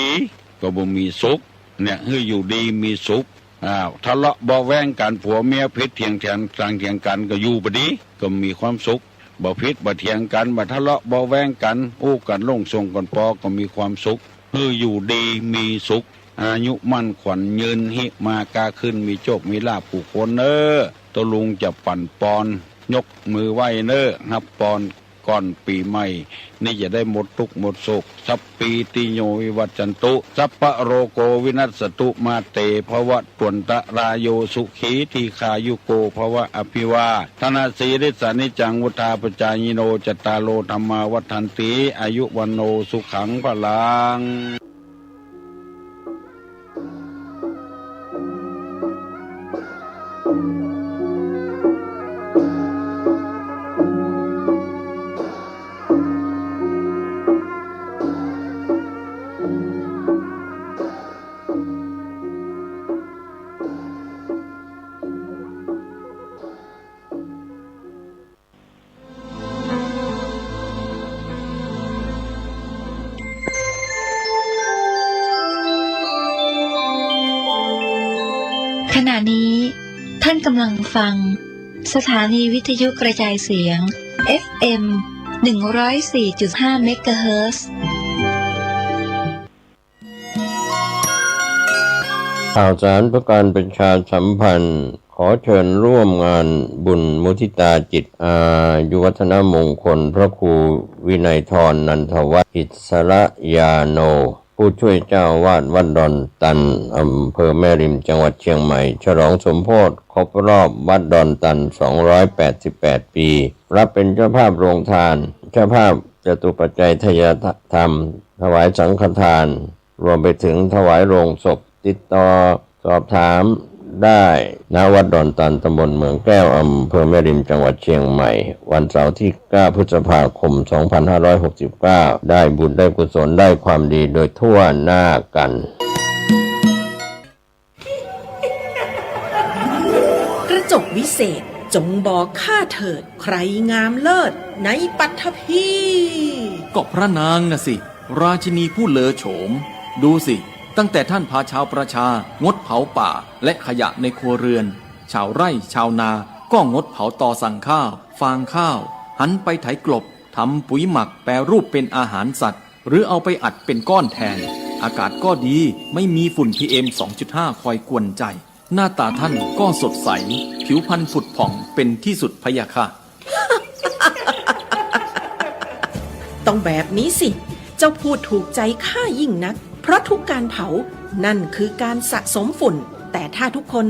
ก็บ่มีสุข เนี่ย หื้ออยู่ดีมีสุข อ้าว ทะเลาะเบาะแว้งกั๋น ผัวเมียผิดเถียง เถียง ต่างเถียงกั๋น ก็อยู่บ่ดี ก็มีความสุข บ่ผิดบ่เถียงกั๋น บ่ทะเลาะเบาะแว้งกั๋น อู้กั๋นโล่งส่งกั๋นปอ ก็มีความสุข หื้ออยู่ดีมีสุข อายุมั่นขวัญยืน หิมาก้าขึ้น มีโชคมีลาภกู้คนเน่อ ตุ๊ลุงจะปั่นปอน ยกมือไหว้เน่อ ฮับปอน ก่อนปี๋ใหม่นี่จะได้หมดตุ๊กข์หมดโศก สัพพีติโยวิวัชชันตุ สัพพะโรโกวินัสสตุ มาเตภวัตวันตะราโย สุขีทีฆายุโกภวะ อภิวาทะนะสีลิสสะนิจจัง วุฑฒาปะจายิโน จัตตาโรธัมมาวัฑฒันติ อายุวัณโณสุขังพลัง ขณะนี้ท่านกำลังฟังสถานีวิทยุกระจายเสียง เอฟเอ็ม หนึ่งร้อยสี่จุดห้า เมกะเฮิรตซ์ ข่าวสารเพื่อการประชาสัมพันธ์ ขอเชิญร่วมงานบุญมุทิตาจิตอายุวัฒนมงคลพระครูวินัยธร นันทวัฒน์ อิสระยาโน ผู้ช่วยเจ้าอาวาสวัดดอนตัน อำเภอแม่ริม จังหวัดเชียงใหม่ ฉลองสมโภชครบรอบวัดดอนตัน สองร้อยแปดสิบแปด ปี รับเป็นเจ้าภาพโรงทาน เจ้าภาพจตุปัจจัยทายธรรม ถวายสังฆทาน รวมไปถึงถวายโลงศพ ติดต่อสอบถามได้ ณ วัดดอนตัน ตำบลเมืองแก้ว อำเภอแม่ริม จังหวัดเชียงใหม่ วันเสาร์ที่เก้า พฤษภาคม สองพันห้าร้อยหกสิบเก้า ได้บุญได้กุศลได้ความดีโดยทั่วหน้ากัน กระจกวิเศษ จงบอกข้าเถิด ใครงามเลิศในปัตภี ก็พระนางน่ะสิ ราชินีผู้เลอโฉม ดูสิ ตั้งแต่ท่านพาชาวประชา งดเผาป่า และขยะในครัวเรือน ชาวไร่ชาวนา ก็งดเผาตอสั่งข้าว ฟางข้าว หันไปไถกลบ ทำปุ๋ยหมักแปรรูปเป็นอาหารสัตว์ หรือเอาไปอัดเป็นก้อนแทน อากาศก็ดี ไม่มีฝุ่น พีเอ็ม สองจุดห้า คอยกวนใจ หน้าตาท่านก็สดใส ผิวพรรณผุดผ่องเป็นที่สุดพะยะค่ะ ต้องแบบนี้สิ เจ้าพูดถูกใจข้ายิ่งนัก เพราะทุกการเผา นั่นคือการสะสมฝุ่น แต่ถ้าทุกคน